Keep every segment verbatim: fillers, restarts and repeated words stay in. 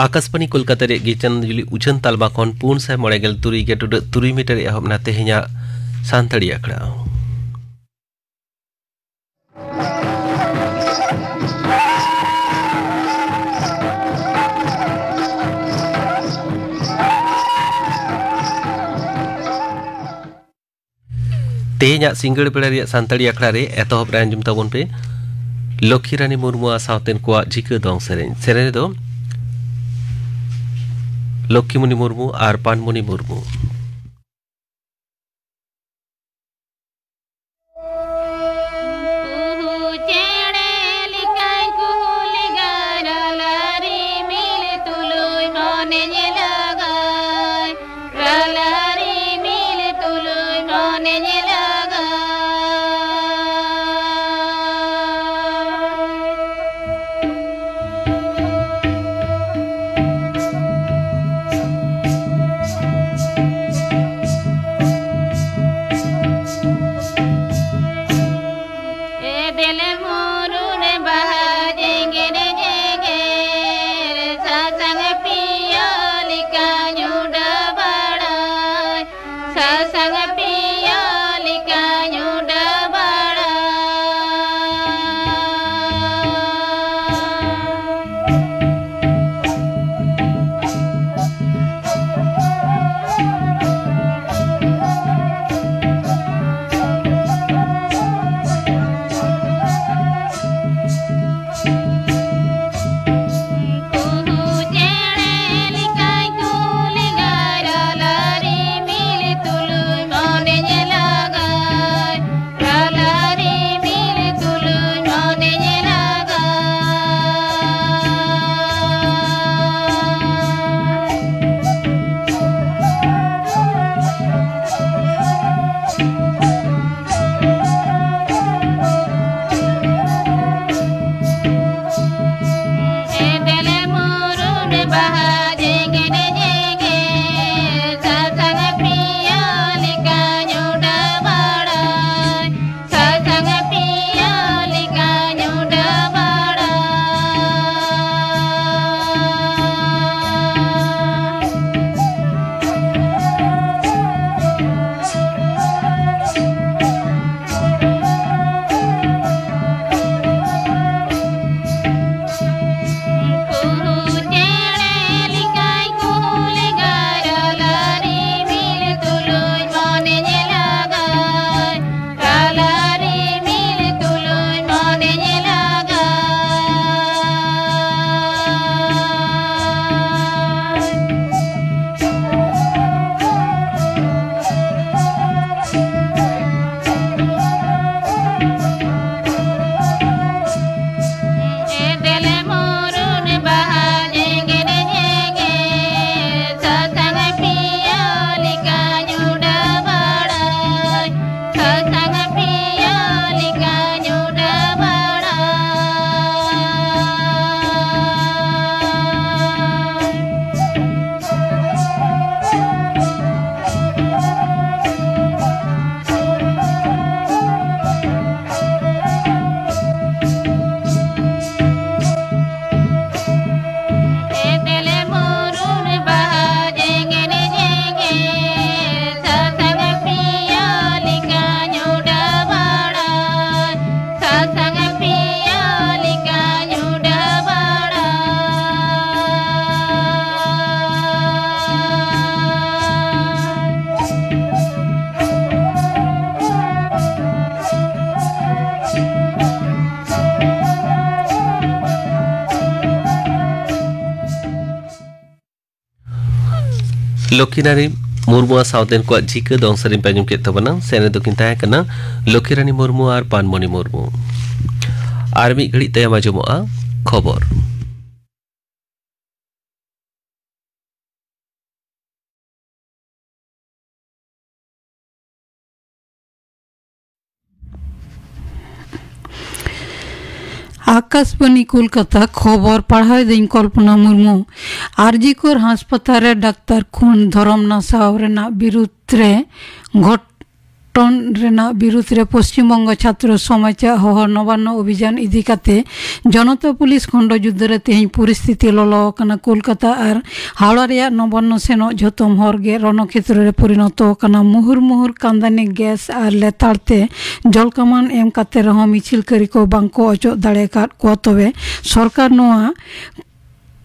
ᱟᱠᱟᱥᱵᱟᱱᱤ ᱠᱳᱞᱠᱟᱛᱟ ᱨᱮᱭᱟᱜ ᱜᱤᱛᱟᱧᱡᱚᱞᱤ ᱩᱪᱷᱟᱹᱱ ᱛᱟᱞᱢᱟ ᱠᱷᱚᱱ ᱯᱩᱱ ᱥᱟᱭ ᱢᱚᱬᱮ ᱜᱮᱞ ᱛᱩᱨᱩᱭ ᱜᱮ ᱴᱩᱰᱟᱹᱜ ᱛᱩᱨᱩᱭ ᱢᱤᱴᱟᱨ ᱮᱦᱚᱵ ᱮᱱᱟ ᱛᱮᱦᱮᱧᱟᱜ ᱥᱟᱱᱛᱟᱲᱤ ᱟᱠᱷᱲᱟ᱾ ᱛᱮᱦᱮᱧᱟᱜ ᱥᱤᱸᱜᱟᱹᱲ ᱵᱮᱲᱟ ᱨᱮᱭᱟᱜ ᱥᱟᱱᱛᱟᱲᱤ ᱟᱠᱷᱲᱟ ᱨᱮ ᱮᱛᱚᱦᱚᱵ ᱨᱮ ᱟᱸᱡᱚᱢ ᱛᱟᱵᱚᱱ ᱯᱮ ᱞᱚᱠᱠᱷᱤ ᱨᱟᱱᱤ ᱢᱩᱨᱢᱩ ᱟᱨ ᱥᱟᱶᱛᱮᱱ ᱠᱚᱣᱟᱜ ᱡᱷᱤᱠᱟᱹ ᱫᱚᱝ ᱥᱮᱨᱮᱧ᱾ ᱥᱮᱨᱮᱧ ᱨᱮᱫᱚ ᱞᱚᱠᱠᱷᱤᱢᱩᱱᱤ ᱢᱩᱨᱢᱩ ᱟᱨ ᱯᱟᱱᱢᱩᱱᱤ ᱢᱩᱨᱢᱩ᱾ ᱠᱩᱦᱩ ᱪᱮᱬᱮ ᱞᱮᱠᱟᱭ ᱠᱩᱦᱩ ᱞᱮᱜᱟᱭ, ᱨᱟᱞᱟ ᱨᱤᱢᱤᱞ ᱛᱩᱞᱩᱭ ᱢᱚᱱᱮ ᱧᱮᱞᱚᱜᱟᱭ, ᱨᱟᱞᱟ ᱨᱤᱢᱤᱞ ᱛᱩᱞᱩᱭ ᱢᱚᱱᱮ ᱧᱮᱞᱚᱜᱟᱭ᱾ ᱞᱚᱠᱠᱷᱤᱨᱟᱱᱤ ᱢᱩᱨᱢᱩᱣᱟᱜ ᱥᱟᱶᱛᱮᱱ ᱠᱚᱣᱟᱜ ᱡᱷᱤᱠᱟᱹ ᱫᱚᱝ ᱥᱮᱨᱮᱧ ᱯᱮ ᱟᱸᱡᱚᱢ ᱠᱮᱫ ᱛᱟᱵᱚᱱᱟ᱾ ᱥᱮᱨᱮᱧ ᱫᱚᱠᱤᱱ ᱛᱟᱦᱮᱸ ᱠᱟᱱᱟ ᱞᱚᱠᱠᱷᱤᱨᱟᱱᱤ ᱢᱩᱨᱢᱩ ᱟᱨ ᱯᱟᱱᱢᱚᱱᱤ ᱢᱩᱨᱢᱩ᱾ ᱟᱨ ᱢᱤᱫ ᱜᱷᱟᱹᱲᱤᱡ ᱛᱟᱭᱚᱢ ᱟᱸᱡᱚᱢᱚᱜᱼᱟ ᱠᱷᱚᱵᱚᱨ᱾ ᱟᱠᱟᱥᱵᱟᱱᱤ ᱠᱳᱞᱠᱟᱛᱟ, ᱠᱷᱚᱵᱚᱨ ᱯᱟᱲᱦᱟᱣ ᱮᱫᱟᱹᱧ ᱠᱚᱞᱯᱚᱱᱟ ᱢᱩᱨᱢᱩ᱾ ᱟᱨᱡᱤᱠᱚᱨ ᱦᱟᱥᱯᱟᱛᱟᱞ ᱨᱮ ᱰᱟᱠᱛᱟᱨ ᱠᱷᱩᱱ ᱫᱷᱚᱨᱚᱢ ᱱᱟᱥᱟᱣ ᱨᱮᱱᱟᱜ ᱵᱤᱨᱩᱫᱽ ᱨᱮ ᱜᱷᱚᱴ- ᱜᱷᱚᱴᱚᱱ ᱨᱮᱱᱟᱜ ᱵᱤᱨᱩᱫᱽ ᱨᱮ ᱯᱚᱥᱪᱤᱢ ᱵᱚᱝᱜᱚ ᱪᱷᱟᱛᱨᱚ ᱥᱚᱢᱟᱡᱽ ᱟᱜ ᱦᱚᱦᱚ ᱱᱚᱵᱟᱱᱱᱚ ᱚᱵᱷᱤᱡᱟᱱ ᱤᱫᱤ ᱠᱟᱛᱮ ᱡᱚᱱᱚᱛᱟ ᱯᱩᱞᱤᱥ ᱠᱷᱚᱸᱰᱚ ᱡᱩᱫᱟᱹ ᱨᱮ ᱛᱮᱦᱮᱧ ᱯᱚᱨᱤᱥᱛᱷᱤᱛᱤ ᱞᱚᱞᱚ ᱟᱠᱟᱱᱟ᱾ ᱠᱳᱞᱠᱟᱛᱟ ᱟᱨ ᱦᱟᱣᱲᱟ ᱨᱮᱭᱟᱜ ᱱᱚᱵᱟᱱᱱᱚ ᱥᱮᱱᱚᱜ ᱡᱷᱚᱛᱚᱢ ᱦᱚᱨ ᱜᱮ ᱨᱚᱱᱚᱠᱷᱮᱛᱨᱚ ᱨᱮ ᱯᱚᱨᱤᱱᱚᱛᱚ ᱟᱠᱟᱱᱟ᱾ ᱢᱩᱦᱩᱨ ᱢᱩᱦᱩᱨ ᱠᱟᱱᱫᱟᱱᱤ ᱜᱮᱥ ᱟᱨ ᱞᱮᱛᱟᱲ ᱛᱮ ᱡᱚᱞ ᱠᱟᱢᱟᱱ ᱮᱢ ᱠᱟᱛᱮ ᱨᱮᱦᱚᱸ ᱢᱤᱪᱷᱤᱞ ᱠᱟᱹᱨᱤ ᱠᱚ ᱵᱟᱝ ᱠᱚ ᱚᱪᱚᱜ ᱫᱟᱲᱮ ᱟᱠᱟᱫ ᱠᱚᱣᱟ᱾ ᱛᱚᱵᱮ ᱥᱚᱨᱠᱟᱨ ᱱᱚᱣᱟ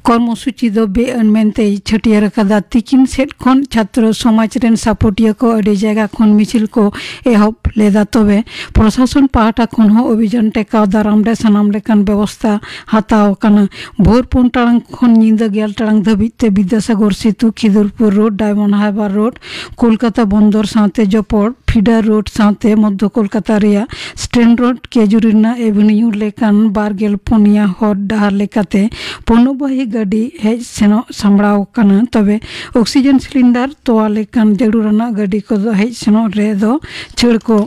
ᱠᱚᱨᱢᱚᱥᱩᱪᱤ ᱫᱚ ᱵᱮᱼᱟᱹᱱ ᱢᱮᱱᱛᱮᱭ ᱪᱷᱟᱹᱴᱭᱟᱹᱨ ᱟᱠᱟᱫᱟ᱾ ᱛᱤᱠᱤᱱ ᱥᱮᱫ ᱠᱷᱚᱱ ᱪᱷᱟᱛᱨᱚ ᱥᱚᱢᱟᱡᱽ ᱨᱮᱱ ᱥᱟᱯᱚᱴᱤᱭᱟᱹ ᱠᱚ ᱟᱹᱰᱤ ᱡᱟᱭᱜᱟ ᱠᱷᱚᱱ ᱢᱤᱪᱷᱤᱞ ᱠᱚ ᱮᱦᱚᱵ ᱞᱮᱫᱟ᱾ ᱛᱚᱵᱮ ᱯᱨᱚᱥᱟᱥᱚᱱ ᱯᱟᱦᱴᱟ ᱠᱷᱚᱱ ᱦᱚᱸ ᱚᱵᱷᱤᱡᱟᱱ ᱴᱮᱠᱟᱣ ᱫᱟᱨᱟᱢ ᱨᱮ ᱥᱟᱱᱟᱢ ᱞᱮᱠᱟᱱ ᱵᱮᱵᱚᱥᱛᱷᱟ ᱦᱟᱛᱟᱣ ᱟᱠᱟᱱᱟ᱾ ᱵᱷᱳᱨ ᱯᱩᱱ ᱴᱟᱲᱟᱝ ᱠᱷᱚᱱ ᱧᱤᱫᱟᱹ ᱜᱮᱞ ᱴᱟᱲᱟᱝ ᱫᱷᱟᱹᱵᱤᱡ ᱛᱮ ᱵᱤᱫᱽᱫᱟᱥᱟᱜᱚᱨ ᱥᱮᱛᱩ, ᱠᱷᱤᱫᱩᱨᱯᱩᱨ ᱨᱳᱰ, ᱰᱟᱭᱢᱚᱱᱰ ᱦᱟᱨᱵᱟᱨ ᱨᱳᱰ, ᱠᱳᱞᱠᱟᱛᱟ ᱵᱚᱱᱫᱚᱨ ᱥᱟᱶᱛᱮ ᱡᱚᱯᱚᱲ ᱯᱷᱤᱰᱟᱨ ᱨᱳᱰ ᱥᱟᱶᱛᱮ ᱢᱚᱫᱷᱭᱚ ᱠᱳᱞᱠᱟᱛᱟ ᱨᱮᱭᱟᱜ ᱥᱴᱮᱱ ᱨᱳᱰ, ᱠᱮᱡᱩᱨᱤᱱᱟ ᱮᱵᱷᱮᱱᱤᱭᱩ ᱞᱮᱠᱟᱱ ᱵᱟᱨ ᱜᱮᱞ ᱯᱩᱱᱭᱟ ᱦᱚᱨ ᱰᱟᱦᱟᱨ ᱞᱮᱠᱟᱛᱮ ᱯᱚᱱᱚᱵᱟᱦᱤ ᱜᱟᱹᱰᱤ ᱦᱮᱡ ᱥᱮᱱᱚᱜ ᱥᱟᱢᱵᱲᱟᱣ ᱠᱟᱱᱟ᱾ ᱛᱚᱵᱮ ᱚᱠᱥᱤᱡᱮᱱ ᱥᱤᱞᱤᱱᱰᱟᱨ, ᱛᱚᱣᱟ ᱞᱮᱠᱟᱱ ᱡᱟᱹᱨᱩᱲᱟᱱᱟᱜ ᱜᱟᱹᱰᱤ ᱠᱚᱫᱚ ᱦᱮᱡ ᱥᱮᱱᱚᱜ ᱨᱮᱫᱚ ᱪᱷᱟᱹᱲ ᱠᱚ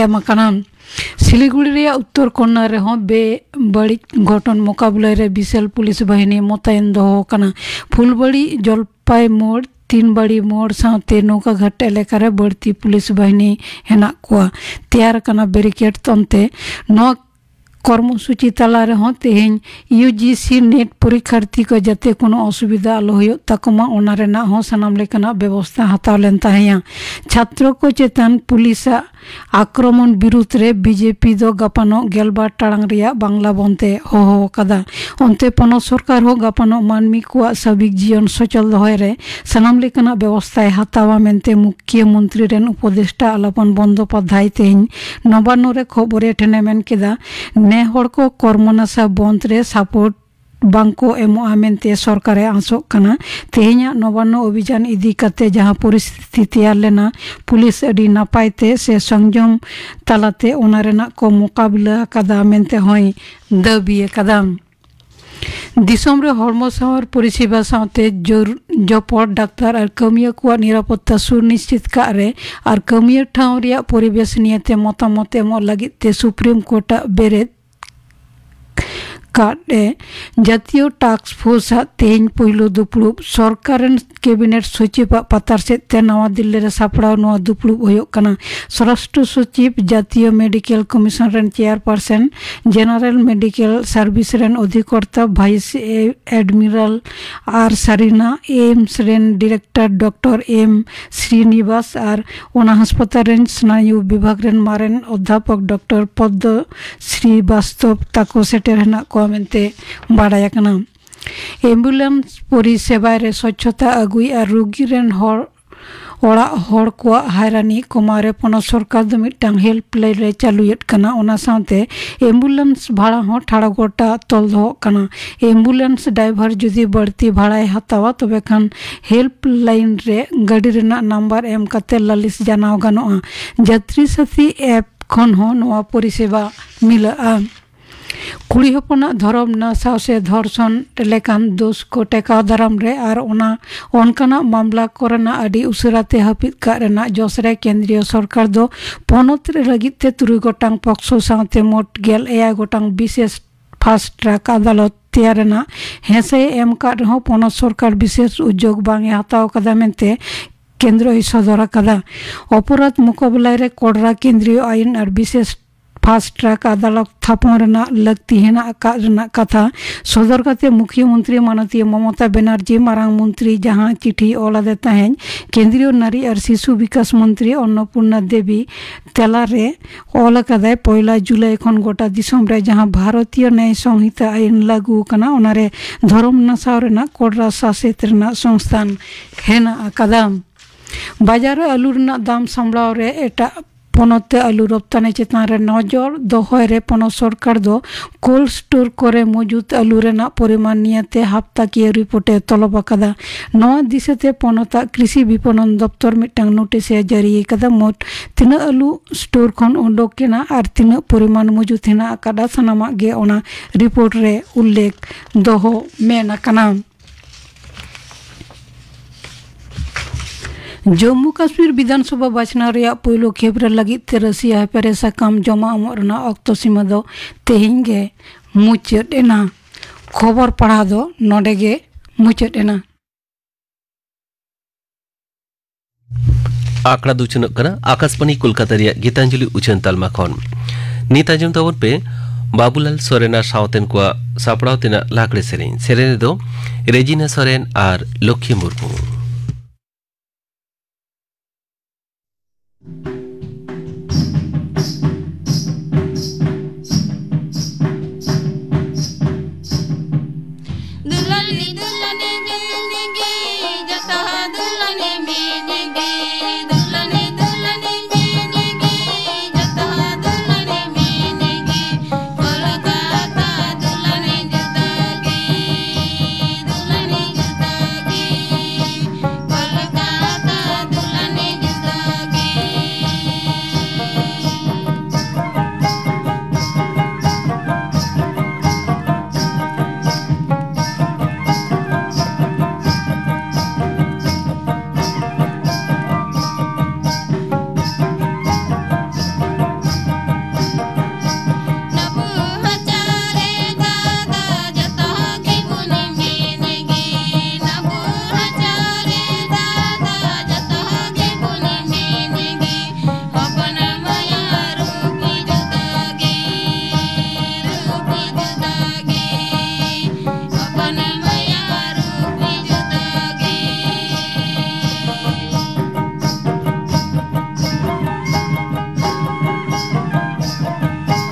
ᱮᱢ ᱟᱠᱟᱱᱟ᱾ ᱥᱤᱞᱤᱜᱩᱲᱤ ᱨᱮᱭᱟᱜ ᱩᱛᱛᱚᱨ ᱠᱚᱨᱱᱟ ᱨᱮᱦᱚᱸ ᱵᱮᱵᱟᱹᱲᱤᱡ ᱜᱷᱚᱴᱚᱱ ᱢᱚᱠᱟᱵᱤᱞᱟ ᱨᱮ ᱵᱤᱥᱟᱞ ᱯᱩᱞᱤᱥ ᱵᱟᱦᱤᱱᱤ ᱢᱚᱛᱟᱭᱮᱱ ᱫᱚᱦᱚ ᱟᱠᱟᱱᱟ᱾ ᱯᱷᱩᱞᱵᱟᱲᱤ, ᱡᱚᱞᱯᱟᱭ ᱢᱳᱲ, ᱛᱤᱱᱵᱟᱲᱤ ᱢᱳᱲ ᱥᱟᱶᱛᱮ ᱱᱚᱣᱠᱟᱜᱷᱟᱴ ᱮᱞᱟᱠᱟ ᱨᱮ ᱵᱟᱹᱲᱛᱤ ᱯᱩᱞᱤᱥ ᱵᱟᱦᱤᱱᱤ ᱦᱮᱱᱟᱜ ᱠᱚᱣᱟ᱾ ᱛᱮᱭᱟᱨ ᱟᱠᱟᱱᱟ ᱵᱮᱨᱤᱠᱮᱰ᱾ ᱚᱱᱛᱮ ᱱᱚᱣᱟ ᱠᱚᱨᱢᱚᱥᱩᱪᱤ ᱛᱟᱞᱟ ᱨᱮᱦᱚᱸ ᱛᱮᱦᱮᱧ ᱭᱩ ᱡᱤ ᱥᱤ ᱱᱮᱴ ᱯᱚᱨᱤᱠᱷᱟᱨᱛᱷᱤ ᱠᱚ ᱡᱟᱛᱮ ᱠᱳᱱᱳ ᱚᱥᱩᱵᱤᱫᱷᱟ ᱟᱞᱚ ᱦᱩᱭᱩᱜ ᱛᱟᱠᱚ ᱢᱟ, ᱚᱱᱟ ᱨᱮᱱᱟᱜ ᱦᱚᱸ ᱥᱟᱱᱟᱢ ᱞᱮᱠᱟᱱᱟᱜ ᱵᱮᱵᱚᱥᱛᱷᱟ ᱦᱟᱛᱟᱣ ᱞᱮᱱ ᱛᱟᱦᱮᱸᱭᱟ᱾ ᱪᱷᱟᱛᱨᱚ ᱠᱚ ᱪᱮᱛᱟᱱ ᱯᱩᱞᱤᱥᱟᱜ ᱟᱠᱨᱚᱢᱚᱱ ᱵᱤᱨᱩᱫᱽ ᱨᱮ ᱵᱤ ᱡᱮ ᱯᱤ ᱫᱚ ᱜᱟᱯᱟᱱᱚᱜ ᱜᱮᱞᱵᱟᱨ ᱴᱟᱲᱟᱝ ᱨᱮᱭᱟᱜ ᱵᱟᱝᱞᱟ ᱵᱚᱱᱫᱷ ᱮ ᱦᱚᱦᱚ ᱟᱠᱟᱫᱟ᱾ ᱚᱱᱛᱮ ᱯᱚᱱᱚᱛ ᱥᱚᱨᱠᱟᱨ ᱦᱚᱸ ᱜᱟᱯᱟᱱᱚᱜ ᱢᱟᱹᱱᱢᱤ ᱠᱚᱣᱟᱜ ᱥᱟᱵᱤᱠ ᱡᱤᱭᱚᱱ ᱥᱚᱪᱚᱞ ᱫᱚᱦᱚᱭ ᱨᱮ ᱥᱟᱱᱟᱢ ᱞᱮᱠᱟᱱᱟᱜ ᱵᱮᱵᱚᱥᱛᱷᱟᱭ ᱦᱟᱛᱟᱣᱟ ᱢᱮᱱᱛᱮ ᱢᱩᱠᱷᱭᱟᱹ ᱢᱚᱱᱛᱨᱤ ᱨᱮᱱ ᱩᱯᱚᱫᱮᱥᱴᱟ ᱟᱞᱟᱯᱚᱱ ᱵᱚᱱᱫᱚᱯᱟᱫᱷᱟᱭ ᱛᱮᱦᱮᱧ ᱱᱚᱵᱟᱱᱱᱚ ᱨᱮ ᱠᱷᱚᱵᱚᱨᱤᱭᱟᱹ ᱴᱷᱮᱱ ᱮ ᱢᱮᱱ ᱠᱮᱫᱟ᱾ ᱱᱮ ᱦᱚᱲ ᱠᱚ ᱠᱚᱨᱢᱚᱱᱟᱥᱟ ᱵᱚᱱᱫᱷ ᱨᱮ ᱥᱟᱯᱳᱨᱴ ᱵᱟᱝᱠᱚ ᱮᱢᱚᱜᱼᱟ ᱢᱮᱱᱛᱮ ᱥᱚᱨᱠᱟᱨᱮ ᱟᱸᱥᱚᱜ ᱠᱟᱱᱟ᱾ ᱛᱮᱦᱮᱧᱟᱜ ᱱᱚᱵᱟᱱᱱᱚ ᱚᱵᱷᱤᱡᱟᱱ ᱤᱫᱤ ᱠᱟᱛᱮ ᱡᱟᱦᱟᱸ ᱯᱚᱨᱤᱥᱛᱷᱤᱛᱤ ᱛᱮᱭᱟᱨ ᱞᱮᱱᱟ, ᱯᱩᱞᱤᱥ ᱟᱹᱰᱤ ᱱᱟᱯᱟᱭ ᱛᱮ ᱥᱮ ᱥᱚᱝᱡᱚᱢ ᱛᱟᱞᱟᱛᱮ ᱚᱱᱟ ᱨᱮᱱᱟᱜ ᱠᱚ ᱢᱚᱠᱟᱵᱤᱞᱟ ᱟᱠᱟᱫᱟ ᱢᱮᱱᱛᱮ ᱦᱚᱸᱭ ᱫᱟᱹᱵᱤ ᱟᱠᱟᱫᱟ᱾ ᱫᱤᱥᱚᱢ ᱨᱮ ᱦᱚᱲᱢᱚ ᱥᱟᱶᱟᱨ ᱯᱚᱨᱤᱥᱮᱵᱟ ᱥᱟᱶᱛᱮ ᱡᱳᱨ ᱡᱚᱯᱚᱲ ᱰᱟᱠᱛᱟᱨ ᱟᱨ ᱠᱟᱹᱢᱤᱭᱟᱹ ᱠᱚᱣᱟᱜ ᱱᱤᱨᱟᱯᱚᱛᱛᱟ ᱥᱩᱱᱤᱥᱪᱤᱛ ᱠᱟᱜ ᱨᱮ ᱟᱨ ᱠᱟᱹᱢᱤᱭᱟᱹ ᱴᱷᱟᱶ ᱨᱮᱭᱟᱜ ᱯᱚᱨᱤᱵᱮᱥ ᱱᱤᱭᱮᱛᱮ ᱢᱚᱛᱟᱢᱚᱛ ᱮᱢᱚᱜ ᱞᱟᱹᱜᱤᱫ ᱛᱮ ᱥᱩᱯᱨᱤᱢ ᱠᱳᱨᱴ ᱟᱜ ᱵᱮᱨᱮᱫ ᱠᱟᱫ ᱮ ᱡᱟᱹᱛᱤᱭᱚ ᱴᱟᱥᱠ ᱯᱷᱳᱨᱥ ᱟᱜ ᱛᱮᱦᱮᱧ ᱯᱩᱭᱞᱩ ᱫᱩᱯᱲᱩᱵ᱾ ᱥᱚᱨᱠᱟᱨ ᱨᱮᱱ ᱠᱮᱵᱤᱱᱮᱴ ᱥᱚᱪᱤᱵᱽ ᱟᱜ ᱯᱟᱛᱟᱨ ᱥᱮᱫ ᱛᱮ ᱱᱟᱣᱟ ᱫᱤᱞᱞᱤ ᱨᱮ ᱥᱟᱯᱲᱟᱣ ᱱᱚᱣᱟ ᱫᱩᱯᱲᱩᱵ ᱦᱩᱭᱩᱜ ᱠᱟᱱᱟ᱾ ᱥᱚᱨᱟᱥᱴᱨᱚ ᱥᱚᱪᱤᱵᱽ, ᱡᱟᱹᱛᱤᱭᱚ ᱢᱮᱰᱤᱠᱮᱞ ᱠᱚᱢᱤᱥᱚᱱ ᱨᱮᱱ ᱪᱮᱭᱟᱨᱯᱟᱨᱥᱚᱱ, ᱡᱮᱱᱟᱨᱮᱞ ᱢᱮᱰᱤᱠᱮᱞ ᱥᱟᱨᱵᱷᱤᱥ ᱨᱮᱱ ᱚᱫᱷᱤᱠᱚᱨᱛᱟ ᱵᱷᱟᱭᱤᱥ ᱮᱰᱢᱤᱨᱟᱞ ᱟᱨ ᱥᱟᱨᱤᱱᱟ, ᱮᱢᱥ ᱨᱮᱱ ᱰᱤᱨᱮᱠᱴᱚᱨ ᱰᱚᱠᱴᱚᱨ ᱮᱢ ᱥᱨᱤᱱᱤᱵᱟᱥ ᱟᱨ ᱚᱱᱟ ᱦᱟᱥᱯᱟᱛᱟᱞ ᱨᱮᱱ ᱥᱱᱟᱭᱩ ᱵᱤᱵᱷᱟᱜᱽ ᱨᱮᱱ ᱢᱟᱨᱮᱱ ᱚᱫᱷᱟᱯᱚᱠ ᱰᱚᱠᱴᱚᱨ ᱯᱚᱫᱽᱫᱚ ᱥᱨᱤᱵᱟᱥᱛᱚᱵ ᱛᱟᱠᱚ ᱥᱮᱴᱮᱨ ᱦᱮᱱᱟᱜ ᱠᱚᱣᱟ ᱢᱮᱱᱛᱮ ᱵᱟᱰᱟᱭ ᱟᱠᱟᱱᱟ᱾ ᱮᱢᱵᱩᱞᱮᱱᱥ ᱯᱚᱨᱤᱥᱮᱵᱟ ᱨᱮ ᱥᱚᱪᱪᱷᱚᱛᱟ ᱟᱹᱜᱩᱭ ᱟᱨ ᱨᱩᱜᱤ ᱨᱮᱱ ᱦᱚᱲ, ᱚᱲᱟᱜ ᱦᱚᱲ ᱠᱚᱣᱟᱜ ᱦᱟᱭᱨᱟᱱᱤ ᱠᱚᱢᱟᱣ ᱨᱮ ᱯᱚᱱᱚᱛ ᱥᱚᱨᱠᱟᱨ ᱫᱚ ᱢᱤᱫᱴᱟᱝ ᱦᱮᱞᱯᱞᱟᱭᱤᱱ ᱨᱮ ᱪᱟᱹᱞᱩᱭᱮᱫ ᱠᱟᱱᱟ᱾ ᱚᱱᱟ ᱥᱟᱶᱛᱮ ᱮᱢᱵᱩᱞᱮᱱᱥ ᱵᱷᱟᱲᱟ ᱦᱚᱸ ᱴᱷᱟᱲᱚ ᱜᱚᱴᱟ ᱛᱚᱞ ᱫᱚᱦᱚᱜ ᱠᱟᱱᱟ᱾ ᱮᱢᱵᱩᱞᱮᱱᱥ ᱰᱨᱟᱭᱵᱷᱟᱨ ᱡᱩᱫᱤ ᱵᱟᱹᱲᱛᱤ ᱵᱷᱟᱲᱟᱭ ᱦᱟᱛᱟᱣᱟ, ᱛᱚᱵᱮ ᱠᱷᱟᱱ ᱦᱮᱞᱯᱞᱟᱭᱤᱱ ᱨᱮ ᱜᱟᱹᱰᱤ ᱨᱮᱱᱟᱜ ᱱᱟᱢᱵᱟᱨ ᱮᱢ ᱠᱟᱛᱮ ᱞᱟᱹᱞᱤᱥ ᱡᱟᱱᱟᱣ ᱜᱟᱱᱚᱜᱼᱟ᱾ ᱡᱟᱛᱨᱤ ᱥᱟᱛᱷᱤ ᱮᱯ ᱠᱷᱚᱱ ᱦᱚᱸ ᱱᱚᱣᱟ ᱯᱚᱨᱤᱥᱮᱵᱟ ᱢᱤᱞᱟᱹᱜᱼᱟ᱾ ᱠᱩᱲᱤ ᱦᱚᱯᱚᱱᱟᱜ ᱫᱷᱚᱨᱚᱢ ᱱᱟᱥᱟᱣ ᱥᱮ ᱫᱷᱚᱨᱥᱚᱱ ᱞᱮᱠᱟᱱ ᱫᱳᱥ ᱠᱚ ᱴᱮᱠᱟᱣ ᱫᱟᱨᱟᱢ ᱨᱮ ᱟᱨ ᱚᱱᱟ ᱚᱱᱠᱟᱱᱟᱜ ᱢᱟᱢᱞᱟ ᱠᱚᱨᱮᱱᱟᱜ ᱟᱹᱰᱤ ᱩᱥᱟᱹᱨᱟ ᱛᱮ ᱦᱟᱹᱯᱤᱫ ᱠᱟᱜ ᱨᱮᱱᱟᱜ ᱡᱚᱥ ᱨᱮ ᱠᱮᱱᱫᱨᱤᱭᱚ ᱥᱚᱨᱠᱟᱨ ᱫᱚ ᱯᱚᱱᱚᱛ ᱨᱮ ᱞᱟᱹᱜᱤᱫ ᱛᱮ ᱛᱩᱨᱩᱭ ᱜᱚᱴᱟᱝ ᱯᱚᱠᱥᱚ ᱥᱟᱶᱛᱮ ᱢᱳᱴ ᱜᱮᱞ ᱮᱭᱟᱭ ᱜᱚᱴᱟᱝ ᱵᱤᱥᱮᱥ ᱯᱷᱟᱥᱴ ᱴᱨᱟᱠ ᱟᱫᱟᱞᱚᱛ ᱛᱮᱭᱟᱨ ᱨᱮᱱᱟᱜ ᱦᱮᱸᱥᱮ ᱮᱢ ᱠᱟᱜ ᱨᱮᱦᱚᱸ ᱯᱚᱱᱚᱛ ᱥᱚᱨᱠᱟᱨ ᱵᱤᱥᱮᱥ ᱩᱫᱽᱡᱳᱜᱽ ᱵᱟᱝ ᱮ ᱦᱟᱛᱟᱣ ᱠᱟᱫᱟ ᱢᱮᱱᱛᱮ ᱠᱮᱱᱫᱨᱚᱭ ᱥᱚᱫᱚᱨ ᱟᱠᱟᱫᱟ᱾ ᱚᱯᱚᱨᱟᱫᱷ ᱢᱩᱠᱟᱵᱞᱟ ᱨᱮ ᱠᱚᱲᱨᱟ ᱠᱮᱱᱫᱨᱤᱭᱚ ᱟᱭᱤᱱ ᱟᱨ ᱵᱤᱥᱮᱥ ᱯᱷᱟᱥᱴ ᱴᱨᱟᱠ ᱟᱫᱟᱞᱚᱛ ᱛᱷᱟᱯᱚᱱ ᱨᱮᱱᱟᱜ ᱞᱟᱹᱠᱛᱤ ᱦᱮᱱᱟᱜ ᱟᱠᱟᱫ ᱨᱮᱱᱟᱜ ᱠᱟᱛᱷᱟ ᱥᱚᱫᱚᱨ ᱠᱟᱛᱮ ᱢᱩᱠᱷᱭᱚᱢᱚᱱᱛᱨᱤ ᱢᱟᱱᱚᱛᱤᱭᱟᱹ ᱢᱚᱢᱚᱛᱟ ᱵᱮᱱᱟᱨᱡᱤ ᱢᱟᱨᱟᱝ ᱢᱚᱱᱛᱨᱤ ᱡᱟᱦᱟᱸ ᱪᱤᱴᱷᱤ ᱚᱞ ᱟᱫᱮ ᱛᱟᱦᱮᱸᱫ, ᱠᱮᱱᱫᱨᱤᱭᱚ ᱱᱟᱨᱤ ᱟᱨ ᱥᱤᱥᱩ ᱵᱤᱠᱟᱥ ᱢᱚᱱᱛᱨᱤ ᱚᱱᱱᱚᱯᱩᱨᱱᱟ ᱫᱮᱵᱤ ᱛᱮᱞᱟ ᱨᱮ ᱚᱞ ᱟᱠᱟᱫᱟᱭ, ᱯᱚᱭᱞᱟ ᱡᱩᱞᱟᱭ ᱠᱷᱚᱱ ᱜᱚᱴᱟ ᱫᱤᱥᱚᱢ ᱨᱮ ᱡᱟᱦᱟᱸ ᱵᱷᱟᱨᱚᱛᱤᱭᱚ ᱱᱭᱟᱭ ᱥᱚᱝᱦᱤᱛᱟ ᱟᱭᱤᱱ ᱞᱟᱹᱜᱩ ᱟᱠᱟᱱᱟ, ᱚᱱᱟᱨᱮ ᱫᱷᱚᱨᱚᱢ ᱱᱟᱥᱟᱣ ᱨᱮᱱᱟᱜ ᱠᱚᱲᱨᱟ ᱥᱟᱥᱮᱛ ᱨᱮᱱᱟᱜ ᱥᱚᱝᱥᱛᱷᱟᱱ ᱦᱮᱱᱟᱜ ᱟᱠᱟᱫᱟ᱾ ᱵᱟᱡᱟᱨ ᱨᱮ ᱟᱹᱞᱩ ᱨᱮᱱᱟᱜ ᱫᱟᱢ ᱥᱟᱢᱵᱲᱟᱣ ᱨᱮ ᱮᱴᱟᱜ ᱯᱚᱱᱚᱛ ᱛᱮ ᱟᱹᱞᱩ ᱨᱚᱯᱛᱟᱱᱤ ᱪᱮᱛᱟᱱ ᱨᱮ ᱱᱚᱡᱚᱨ ᱫᱚᱦᱚᱭ ᱨᱮ ᱯᱚᱱᱚᱛ ᱥᱚᱨᱠᱟᱨ ᱫᱚ ᱠᱳᱞᱰ ᱥᱴᱳᱨ ᱠᱚᱨᱮ ᱢᱚᱡᱩᱫ ᱟᱹᱞᱩ ᱨᱮᱱᱟᱜ ᱯᱚᱨᱤᱢᱟᱱ ᱱᱤᱭᱟᱹᱛᱮ ᱦᱟᱯᱛᱟᱠᱤᱭᱟᱹ ᱨᱤᱯᱳᱨᱴ ᱮ ᱛᱚᱞᱚᱵ ᱟᱠᱟᱫᱟ᱾ ᱱᱚᱣᱟ ᱫᱤᱥᱟᱹᱛᱮ ᱯᱚᱱᱚᱛᱟᱜ ᱠᱨᱤᱥᱤ ᱵᱤᱯᱚᱱᱚᱱ ᱫᱚᱯᱛᱚᱨ ᱢᱤᱫᱴᱟᱝ ᱱᱳᱴᱤᱥ ᱮ ᱡᱟᱹᱨᱤ ᱟᱠᱟᱫᱟ᱾ ᱢᱳᱴ ᱛᱤᱱᱟᱹᱜ ᱟᱹᱞᱩ ᱥᱴᱳᱨ ᱠᱷᱚᱱ ᱩᱰᱩᱠ ᱮᱱᱟ ᱟᱨ ᱛᱤᱱᱟᱹᱜ ᱯᱚᱨᱤᱢᱟᱱ ᱢᱚᱡᱩᱫ ᱦᱮᱱᱟᱜ ᱟᱠᱟᱫᱟ, ᱥᱟᱱᱟᱢᱟᱜ ᱜᱮ ᱚᱱᱟ ᱨᱤᱯᱳᱨᱴ ᱨᱮ ᱩᱞᱞᱮᱠᱷ ᱫᱚᱦᱚ ᱢᱮᱱ ᱟᱠᱟᱱᱟ᱾ ᱡᱚᱢᱢᱩ ᱠᱟᱥᱢᱤᱨ ᱵᱤᱫᱷᱟᱱ ᱥᱚᱵᱷᱟ ᱵᱟᱪᱷᱱᱟᱣ ᱨᱮᱭᱟᱜ ᱯᱩᱭᱞᱩ ᱠᱷᱮᱯ ᱨᱮ ᱞᱟᱹᱜᱤᱫ ᱛᱮ ᱨᱟᱹᱥᱤᱭᱟ ᱦᱟᱯᱮᱨᱮ ᱥᱟᱠᱟᱢ ᱡᱚᱢᱟ ᱮᱢᱚᱜ ᱨᱮᱱᱟᱜ ᱚᱠᱛᱚ ᱥᱤᱢᱟᱹ ᱫᱚ ᱛᱮᱦᱮᱧ ᱜᱮ ᱢᱩᱪᱟᱹᱫ ᱮᱱᱟ᱾ ᱠᱷᱚᱵᱚᱨ ᱯᱟᱲᱦᱟᱣ ᱫᱚ ᱱᱚᱰᱮ ᱜᱮ ᱢᱩᱪᱟᱹᱫ ᱮᱱᱟ᱾ ᱟᱠᱷᱲᱟ ᱫᱚ ᱩᱪᱷᱟᱹᱱᱚᱜ ᱠᱟᱱᱟ ᱟᱠᱟᱥᱵᱟᱬᱤ ᱠᱳᱞᱠᱟᱛᱟ ᱨᱮᱭᱟᱜ ᱜᱤᱛᱟᱧᱡᱚᱞᱤ ᱩᱪᱷᱟᱹᱱ ᱛᱟᱞᱢᱟ ᱠᱷᱚᱱ᱾ ᱱᱤᱛ ᱟᱸᱡᱚᱢ ᱛᱟᱵᱚᱱ ᱯᱮ ᱵᱟᱵᱩᱞᱟᱞ ᱥᱚᱨᱮᱱ ᱟᱨ ᱥᱟᱶᱛᱮᱱ ᱠᱚᱣᱟᱜ ᱥᱟᱯᱲᱟᱣ ᱛᱮᱱᱟᱜ ᱞᱟᱜᱽᱲᱮ ᱥᱮᱨᱮᱧ᱾ ᱥᱮᱨᱮᱧ ᱨᱮᱫᱚ ᱨᱮᱡᱤᱱᱟ ᱥᱚᱨᱮᱱ ᱟᱨ ᱞᱚᱠᱠᱷᱤ ᱢᱩᱨᱢᱩ᱾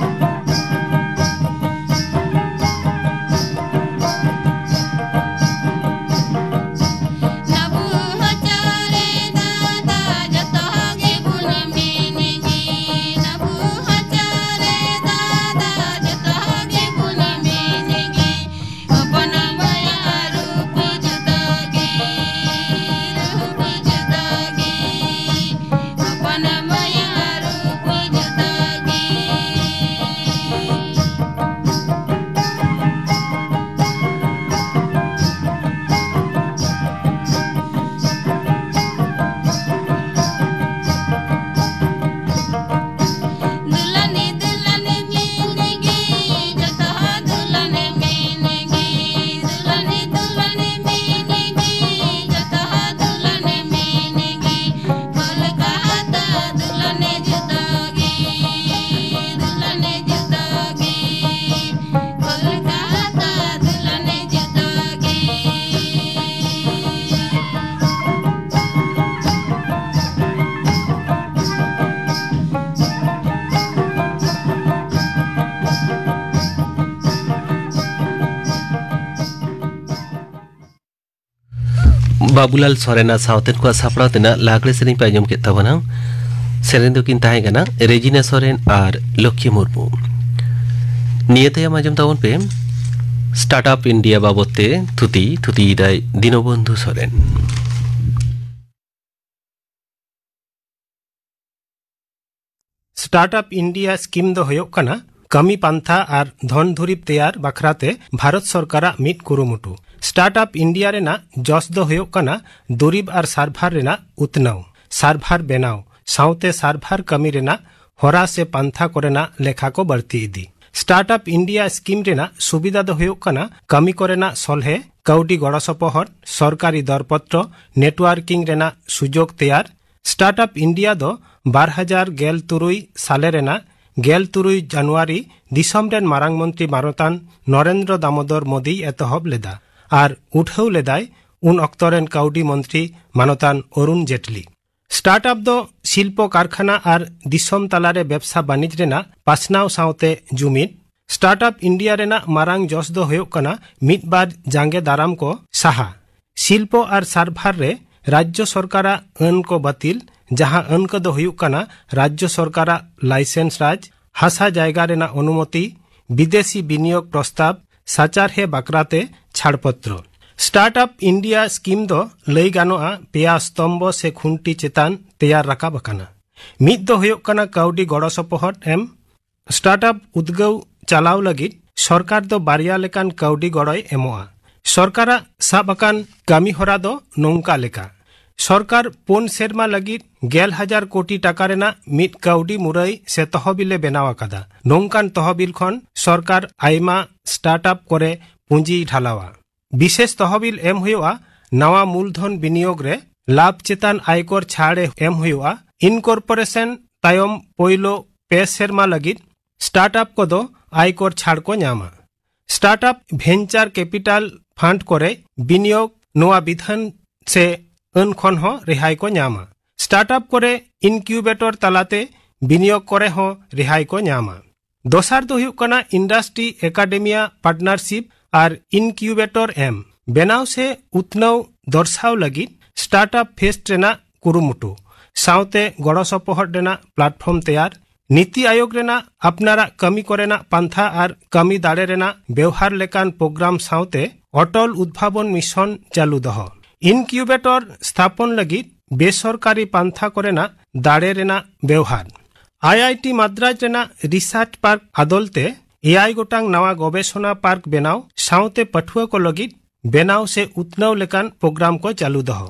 ᱵᱟᱵᱩᱞᱟᱞ ᱥᱚᱨᱮᱱᱟᱜ ᱥᱟᱶᱛᱮᱱ ᱠᱚᱣᱟᱜ ᱥᱟᱯᱲᱟᱣ ᱛᱮᱱᱟᱜ ᱞᱟᱜᱽᱲᱮ ᱥᱮᱨᱮᱧ ᱯᱮ ᱟᱸᱡᱚᱢ ᱠᱮᱫ ᱛᱟᱵᱚᱱᱟ᱾ ᱥᱮᱨᱮᱧ ᱫᱚᱠᱤᱱ ᱛᱟᱦᱮᱸ ᱠᱟᱱᱟ ᱨᱮᱡᱤᱱᱟ ᱥᱚᱨᱮᱱ ᱟᱨ ᱞᱚᱠᱠᱷᱤ ᱢᱩᱨᱢᱩ᱾ ᱱᱤᱭᱟᱹ ᱛᱟᱭᱚᱢ ᱟᱸᱡᱚᱢ ᱛᱟᱵᱚᱱ ᱯᱮ ᱥᱴᱟᱨᱴ ᱟᱯ ᱤᱱᱰᱤᱭᱟ ᱵᱟᱵᱚᱛ ᱛᱮ ᱛᱷᱩᱛᱤ, ᱛᱷᱩᱛᱤᱭᱮᱫᱟᱭ ᱫᱤᱱᱚᱵᱚᱱᱫᱷᱩ ᱥᱚᱨᱮᱱ᱾ ᱥᱴᱟᱨᱴ ᱟᱯ ᱤᱱᱰᱤᱭᱟ ᱥᱠᱤᱢ ᱫᱚ ᱦᱩᱭᱩᱜ ᱠᱟᱱᱟ ᱠᱟᱹᱢᱤ ᱯᱟᱱᱛᱷᱟ ᱟᱨ ᱫᱷᱚᱱ ᱫᱩᱨᱤᱵ ᱛᱮᱭᱟᱨ ᱵᱟᱠᱷᱨᱟ ᱛᱮ ᱵᱷᱟᱨᱚᱛ ᱥᱚᱨᱠᱟᱨᱟᱜ ᱢᱤᱫ ᱠᱩᱨᱩᱢᱩᱴᱩ᱾ ᱥᱴᱟᱨᱴ ᱟᱯ ᱤᱱᱰᱤᱭᱟ ᱨᱮᱱᱟᱜ ᱡᱚᱥ ᱫᱚ ᱦᱩᱭᱩᱜ ᱠᱟᱱᱟ ᱫᱩᱨᱤᱵ ᱟᱨ ᱥᱟᱨᱵᱷᱟᱨ ᱨᱮᱱᱟᱜ ᱩᱛᱱᱟᱹᱣ, ᱥᱟᱨᱵᱷᱟᱨ ᱵᱮᱱᱟᱣ, ᱥᱟᱶᱛᱮ ᱥᱟᱨᱵᱷᱟᱨ ᱠᱟᱹᱢᱤ ᱨᱮᱱᱟᱜ ᱦᱚᱨᱟ ᱥᱮ ᱯᱟᱱᱛᱷᱟ ᱠᱚᱨᱮᱱᱟᱜ ᱞᱮᱠᱷᱟ ᱠᱚ ᱵᱟᱹᱲᱛᱤ ᱤᱫᱤ᱾ ᱥᱴᱟᱨᱴ ᱟᱯ ᱤᱱᱰᱤᱭᱟ ᱥᱠᱤᱢ ᱨᱮᱱᱟᱜ ᱥᱩᱵᱤᱫᱷᱟ ᱫᱚ ᱦᱩᱭᱩᱜ ᱠᱟᱱᱟ ᱠᱟᱹᱢᱤ ᱠᱚᱨᱮᱱᱟᱜ ᱥᱚᱞᱦᱮ, ᱠᱟᱹᱣᱰᱤ ᱜᱚᱲᱚ ᱥᱚᱯᱚᱦᱚᱫ, ᱥᱚᱨᱠᱟᱨᱤ ᱫᱚᱨᱯᱚᱛᱨᱚ, ᱱᱮᱴᱣᱟᱨᱠᱤᱝ ᱨᱮᱱᱟᱜ ᱥᱩᱡᱳᱜᱽ ᱛᱮᱭᱟᱨ᱾ ᱥᱴᱟᱨᱴ ᱟᱯ ᱤᱱᱰᱤᱭᱟ ᱫᱚ ᱵᱟᱨ ᱦᱟᱡᱟᱨ ᱜᱮᱞ ᱛᱩᱨᱩᱭ ᱥᱟᱞᱮ ᱨᱮᱱᱟᱜ ᱜᱮᱞ ᱛᱩᱨᱩᱭ ᱡᱟᱱᱩᱣᱟᱨᱤ ᱫᱤᱥᱚᱢ ᱨᱮᱱ ᱢᱟᱨᱟᱝ ᱢᱚᱱᱛᱨᱤ ᱢᱟᱱᱚᱛᱟᱱ ᱱᱚᱨᱮᱱᱫᱨᱚ ᱫᱟᱢᱳᱫᱚᱨ ᱢᱳᱫᱤᱭ ᱮᱛᱚᱦᱚᱵ ᱞᱮᱫᱟ ᱟᱨ ᱩᱰᱷᱟᱹᱣ ᱞᱮᱫᱟᱭ ᱩᱱ ᱚᱠᱛᱚ ᱨᱮᱱ ᱠᱟᱹᱣᱰᱤ ᱢᱚᱱᱛᱨᱤ ᱢᱟᱱᱚᱛᱟᱱ ᱚᱨᱩᱱ ᱡᱮᱴᱞᱤ᱾ ᱥᱴᱟᱨᱴ ᱟᱯ ᱫᱚ ᱥᱤᱞᱯᱚ ᱠᱟᱨᱠᱷᱟᱱᱟ ᱟᱨ ᱫᱤᱥᱚᱢ ᱛᱟᱞᱟᱨᱮ ᱵᱮᱵᱥᱟ ᱵᱟᱹᱱᱤᱡ ᱨᱮᱱᱟᱜ ᱯᱟᱥᱱᱟᱣ ᱥᱟᱶᱛᱮ ᱡᱩᱢᱤᱫ᱾ ᱥᱴᱟᱨᱴ ᱟᱯ ᱤᱱᱰᱤᱭᱟ ᱨᱮᱱᱟᱜ ᱢᱟᱨᱟᱝ ᱡᱚᱥ ᱫᱚ ᱦᱩᱭᱩᱜ ᱠᱟᱱᱟ ᱢᱤᱫ ᱵᱟᱨ ᱡᱟᱸᱜᱮ ᱫᱟᱨᱟᱢ ᱠᱚ ᱥᱟᱦᱟ᱾ ᱥᱤᱞᱯᱚ ᱟᱨ ᱥᱟᱨᱵᱷᱟᱨ ᱨᱮ ᱨᱟᱡᱽᱡᱚ ᱥᱚᱨᱠᱟᱨᱟᱜ ᱟᱹᱱ ᱠᱚ ᱵᱟᱹᱛᱤᱞ, ᱡᱟᱦᱟᱸ ᱟᱹᱱ ᱠᱚᱫᱚ ᱦᱩᱭᱩᱜ ᱠᱟᱱᱟ ᱨᱟᱡᱽᱡᱚ ᱥᱚᱨᱠᱟᱨᱟᱜ ᱞᱟᱭᱥᱮᱱᱥ ᱨᱟᱡᱽ, ᱦᱟᱥᱟ ᱡᱟᱭᱜᱟ ᱨᱮᱱᱟᱜ ᱚᱱᱩᱢᱚᱛᱤ, ᱵᱤᱫᱮᱥᱤ ᱵᱤᱱᱤᱭᱳᱜᱽ ᱯᱨᱚᱥᱛᱟᱵ, ᱥᱟᱪᱟᱨᱦᱮ ᱵᱟᱠᱷᱨᱟᱛᱮ ᱪᱷᱟᱲᱯᱚᱛᱨᱚ᱾ ᱥᱴᱟᱨᱴ ᱟᱯ ᱤᱱᱰᱤᱭᱟ ᱥᱠᱤᱢ ᱫᱚ ᱞᱟᱹᱭ ᱜᱟᱱᱚᱜᱼᱟ ᱯᱮᱭᱟ ᱥᱛᱚᱢᱵᱚ ᱥᱮ ᱠᱷᱩᱱᱴᱤ ᱪᱮᱛᱟᱱ ᱛᱮᱭᱟᱨ ᱨᱟᱠᱟᱵ ᱟᱠᱟᱱᱟ᱾ ᱢᱤᱫ ᱫᱚ ᱦᱩᱭᱩᱜ ᱠᱟᱱᱟ ᱠᱟᱹᱣᱰᱤ ᱜᱚᱲᱚ ᱥᱚᱯᱚᱦᱚᱫ ᱮᱢ᱾ ᱥᱴᱟᱨᱴ ᱟᱯ ᱩᱫᱽᱜᱟᱹᱣ ᱪᱟᱞᱟᱣ ᱞᱟᱹᱜᱤᱫ ᱥᱚᱨᱠᱟᱨ ᱫᱚ ᱵᱟᱨᱭᱟ ᱞᱮᱠᱟᱱ ᱠᱟᱹᱣᱰᱤ ᱜᱚᱲᱚᱭ ᱮᱢᱚᱜᱼᱟ᱾ ᱥᱚᱨᱠᱟᱨᱟᱜ ᱥᱟᱵ ᱟᱠᱟᱱ ᱠᱟᱹᱢᱤ ᱦᱚᱨᱟ ᱫᱚ ᱱᱚᱝᱠᱟ ᱞᱮᱠᱟ: ᱥᱚᱨᱠᱟᱨ ᱯᱩᱱ ᱥᱮᱨᱢᱟ ᱞᱟᱹᱜᱤᱫ ᱜᱮᱞ ᱦᱟᱡᱟᱨ ᱠᱳᱴᱤ ᱴᱟᱠᱟ ᱨᱮᱱᱟᱜ ᱢᱤᱫ ᱠᱟᱹᱣᱰᱤ ᱢᱩᱨᱟᱹᱭ ᱥᱮ ᱛᱚᱦᱚᱵᱤᱞ ᱮ ᱵᱮᱱᱟᱣ ᱟᱠᱟᱫᱟ᱾ ᱱᱚᱝᱠᱟᱱ ᱛᱚᱦᱚᱵᱤᱞ ᱠᱷᱚᱱ ᱥᱚᱨᱠᱟᱨ ᱟᱭᱢᱟ ᱥᱴᱟᱨᱴ ᱟᱯ ᱠᱚᱨᱮ ᱯᱩᱸᱡᱤᱭ ᱰᱷᱟᱞᱟᱣᱟ᱾ ᱵᱤᱥᱮᱥ ᱛᱚᱦᱚᱵᱤᱞ ᱮᱢ ᱦᱩᱭᱩᱜᱼᱟ ᱱᱟᱣᱟ ᱢᱩᱞᱫᱷᱚᱱ ᱵᱤᱱᱤᱭᱳᱜᱽ ᱨᱮ᱾ ᱞᱟᱵᱷ ᱪᱮᱛᱟᱱ ᱟᱭᱠᱚᱨ ᱪᱷᱟᱲ ᱮ ᱮᱢ ᱦᱩᱭᱩᱜᱼᱟ᱾ ᱤᱱᱠᱚᱨᱯᱳᱨᱮᱥᱚᱱ ᱛᱟᱭᱚᱢ ᱯᱳᱭᱞᱳ ᱯᱮ ᱥᱮᱨᱢᱟ ᱞᱟᱹᱜᱤᱫ ᱥᱴᱟᱨᱴ ᱟᱯ ᱠᱚᱫᱚ ᱟᱭᱠᱚᱨ ᱪᱷᱟᱲ ᱠᱚ ᱧᱟᱢᱟ᱾ ᱥᱴᱟᱨᱴ ᱟᱯ ᱵᱷᱮᱱᱪᱟᱨ ᱠᱮᱯᱤᱴᱟᱞ ᱯᱷᱟᱱᱰ ᱠᱚᱨᱮ ᱵᱤᱱᱤᱭᱳᱜᱽ ᱱᱚᱣᱟ ᱵᱤᱫᱷᱟᱱ ᱥᱮ ᱟᱹᱱ ᱠᱷᱚᱱ ᱦᱚᱸ ᱨᱤᱦᱟᱹᱭ ᱠᱚ ᱧᱟᱢᱟ᱾ ᱥᱴᱟᱨᱴ ᱟᱯ ᱠᱚᱨᱮ ᱤᱱᱠᱤᱭᱩᱵᱮᱴᱚᱨ ᱛᱟᱞᱟᱛᱮ ᱵᱤᱱᱤᱭᱳᱜᱽ ᱠᱚᱨᱮ ᱦᱚᱸ ᱨᱤᱦᱟᱹᱭ ᱠᱚ ᱧᱟᱢᱟ᱾ ᱫᱚᱥᱟᱨ ᱫᱚ ᱦᱩᱭᱩᱜ ᱠᱟᱱᱟ ᱤᱱᱰᱟᱥᱴᱨᱤ ᱮᱠᱟᱰᱮᱢᱤᱭᱟ ᱯᱟᱨᱴᱱᱟᱨᱥᱤᱯ ᱟᱨ ᱤᱱᱠᱤᱭᱩᱵᱮᱴᱚᱨ ᱮᱢ᱾ ᱵᱮᱱᱟᱣ ᱥᱮ ᱩᱛᱱᱟᱹᱣ ᱫᱚᱨᱥᱟᱣ ᱞᱟᱹᱜᱤᱫ ᱥᱴᱟᱨᱴᱟᱯ ᱯᱷᱮᱥᱴ ᱨᱮᱱᱟᱜ ᱠᱩᱨᱩᱢᱩᱴᱩ, ᱥᱟᱶᱛᱮ ᱜᱚᱲᱚ ᱥᱚᱯᱚᱦᱚᱫ ᱨᱮᱱᱟᱜ ᱯᱞᱟᱴᱯᱷᱚᱨᱢ ᱛᱮᱭᱟᱨ, ᱱᱤᱛᱤ ᱟᱭᱳᱜᱽ ᱨᱮᱱᱟᱜ ᱟᱯᱱᱟᱨᱟᱜ ᱠᱟᱹᱢᱤ ᱠᱚᱨᱮᱱᱟᱜ ᱯᱟᱱᱛᱷᱟ ᱟᱨ ᱠᱟᱹᱢᱤ ᱫᱟᱲᱮ ᱨᱮᱱᱟᱜ ᱵᱮᱣᱦᱟᱨ ᱞᱮᱠᱟᱱ ᱯᱨᱳᱜᱨᱟᱢ ᱥᱟᱶᱛᱮ ᱚᱴᱚᱞ ᱩᱫᱵᱷᱟᱵᱚᱱ ᱢᱤᱥᱚᱱ ᱪᱟᱹᱞᱩ ᱫᱚᱦᱚ, ᱤᱱᱠᱤᱭᱩᱵᱮᱴᱚᱨ ᱥᱛᱷᱟᱯᱚᱱ ᱞᱟᱹᱜᱤᱫ ᱵᱮᱥᱚᱨᱠᱟᱨᱤ ᱯᱟᱱᱛᱷᱟ ᱠᱚᱨᱮᱱᱟᱜ ᱫᱟᱲᱮ ᱨᱮᱱᱟᱜ ᱵᱮᱣᱦᱟᱨ, ᱟᱭ ᱟᱭ ᱴᱤ ᱢᱟᱫᱽᱨᱟᱡᱽ ᱨᱮᱱᱟᱜ ᱨᱤᱥᱟᱨᱪ ᱯᱟᱨᱠ ᱟᱫᱚᱞ ᱛᱮ ᱮᱭᱟᱭ ᱜᱚᱴᱟᱝ ᱱᱟᱣᱟ ᱜᱚᱵᱮᱥᱚᱱᱟ ᱯᱟᱨᱠ ᱵᱮᱱᱟᱣ ᱥᱟᱶᱛᱮ ᱯᱟᱹᱴᱷᱩᱣᱟᱹ ᱠᱚ ᱞᱟᱹᱜᱤᱫ ᱵᱮᱱᱟᱣ ᱥᱮ ᱩᱛᱱᱟᱹᱣ ᱞᱮᱠᱟᱱ ᱯᱨᱳᱜᱨᱟᱢ ᱠᱚ ᱪᱟᱹᱞᱩ ᱫᱚᱦᱚ᱾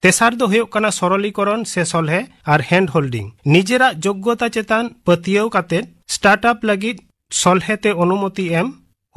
ᱛᱮᱥᱟᱨ ᱫᱚ ᱦᱩᱭᱩᱜ ᱠᱟᱱᱟ ᱥᱚᱨᱚᱞᱤᱠᱚᱨᱚᱱ ᱥᱮ ᱥᱚᱞᱦᱮ ᱟᱨ ᱦᱮᱱᱰ ᱦᱳᱞᱰᱤᱝ᱾ ᱱᱤᱡᱮᱨᱟᱜ ᱡᱳᱜᱽᱜᱚᱛᱟ ᱪᱮᱛᱟᱱ ᱯᱟᱹᱛᱭᱟᱹᱣ ᱠᱟᱛᱮ ᱥᱴᱟᱨᱴᱟᱯ ᱞᱟᱹᱜᱤᱫ ᱥᱚᱞᱦᱮ ᱛᱮ ᱚᱱᱩᱢᱚᱛᱤ ᱮᱢ,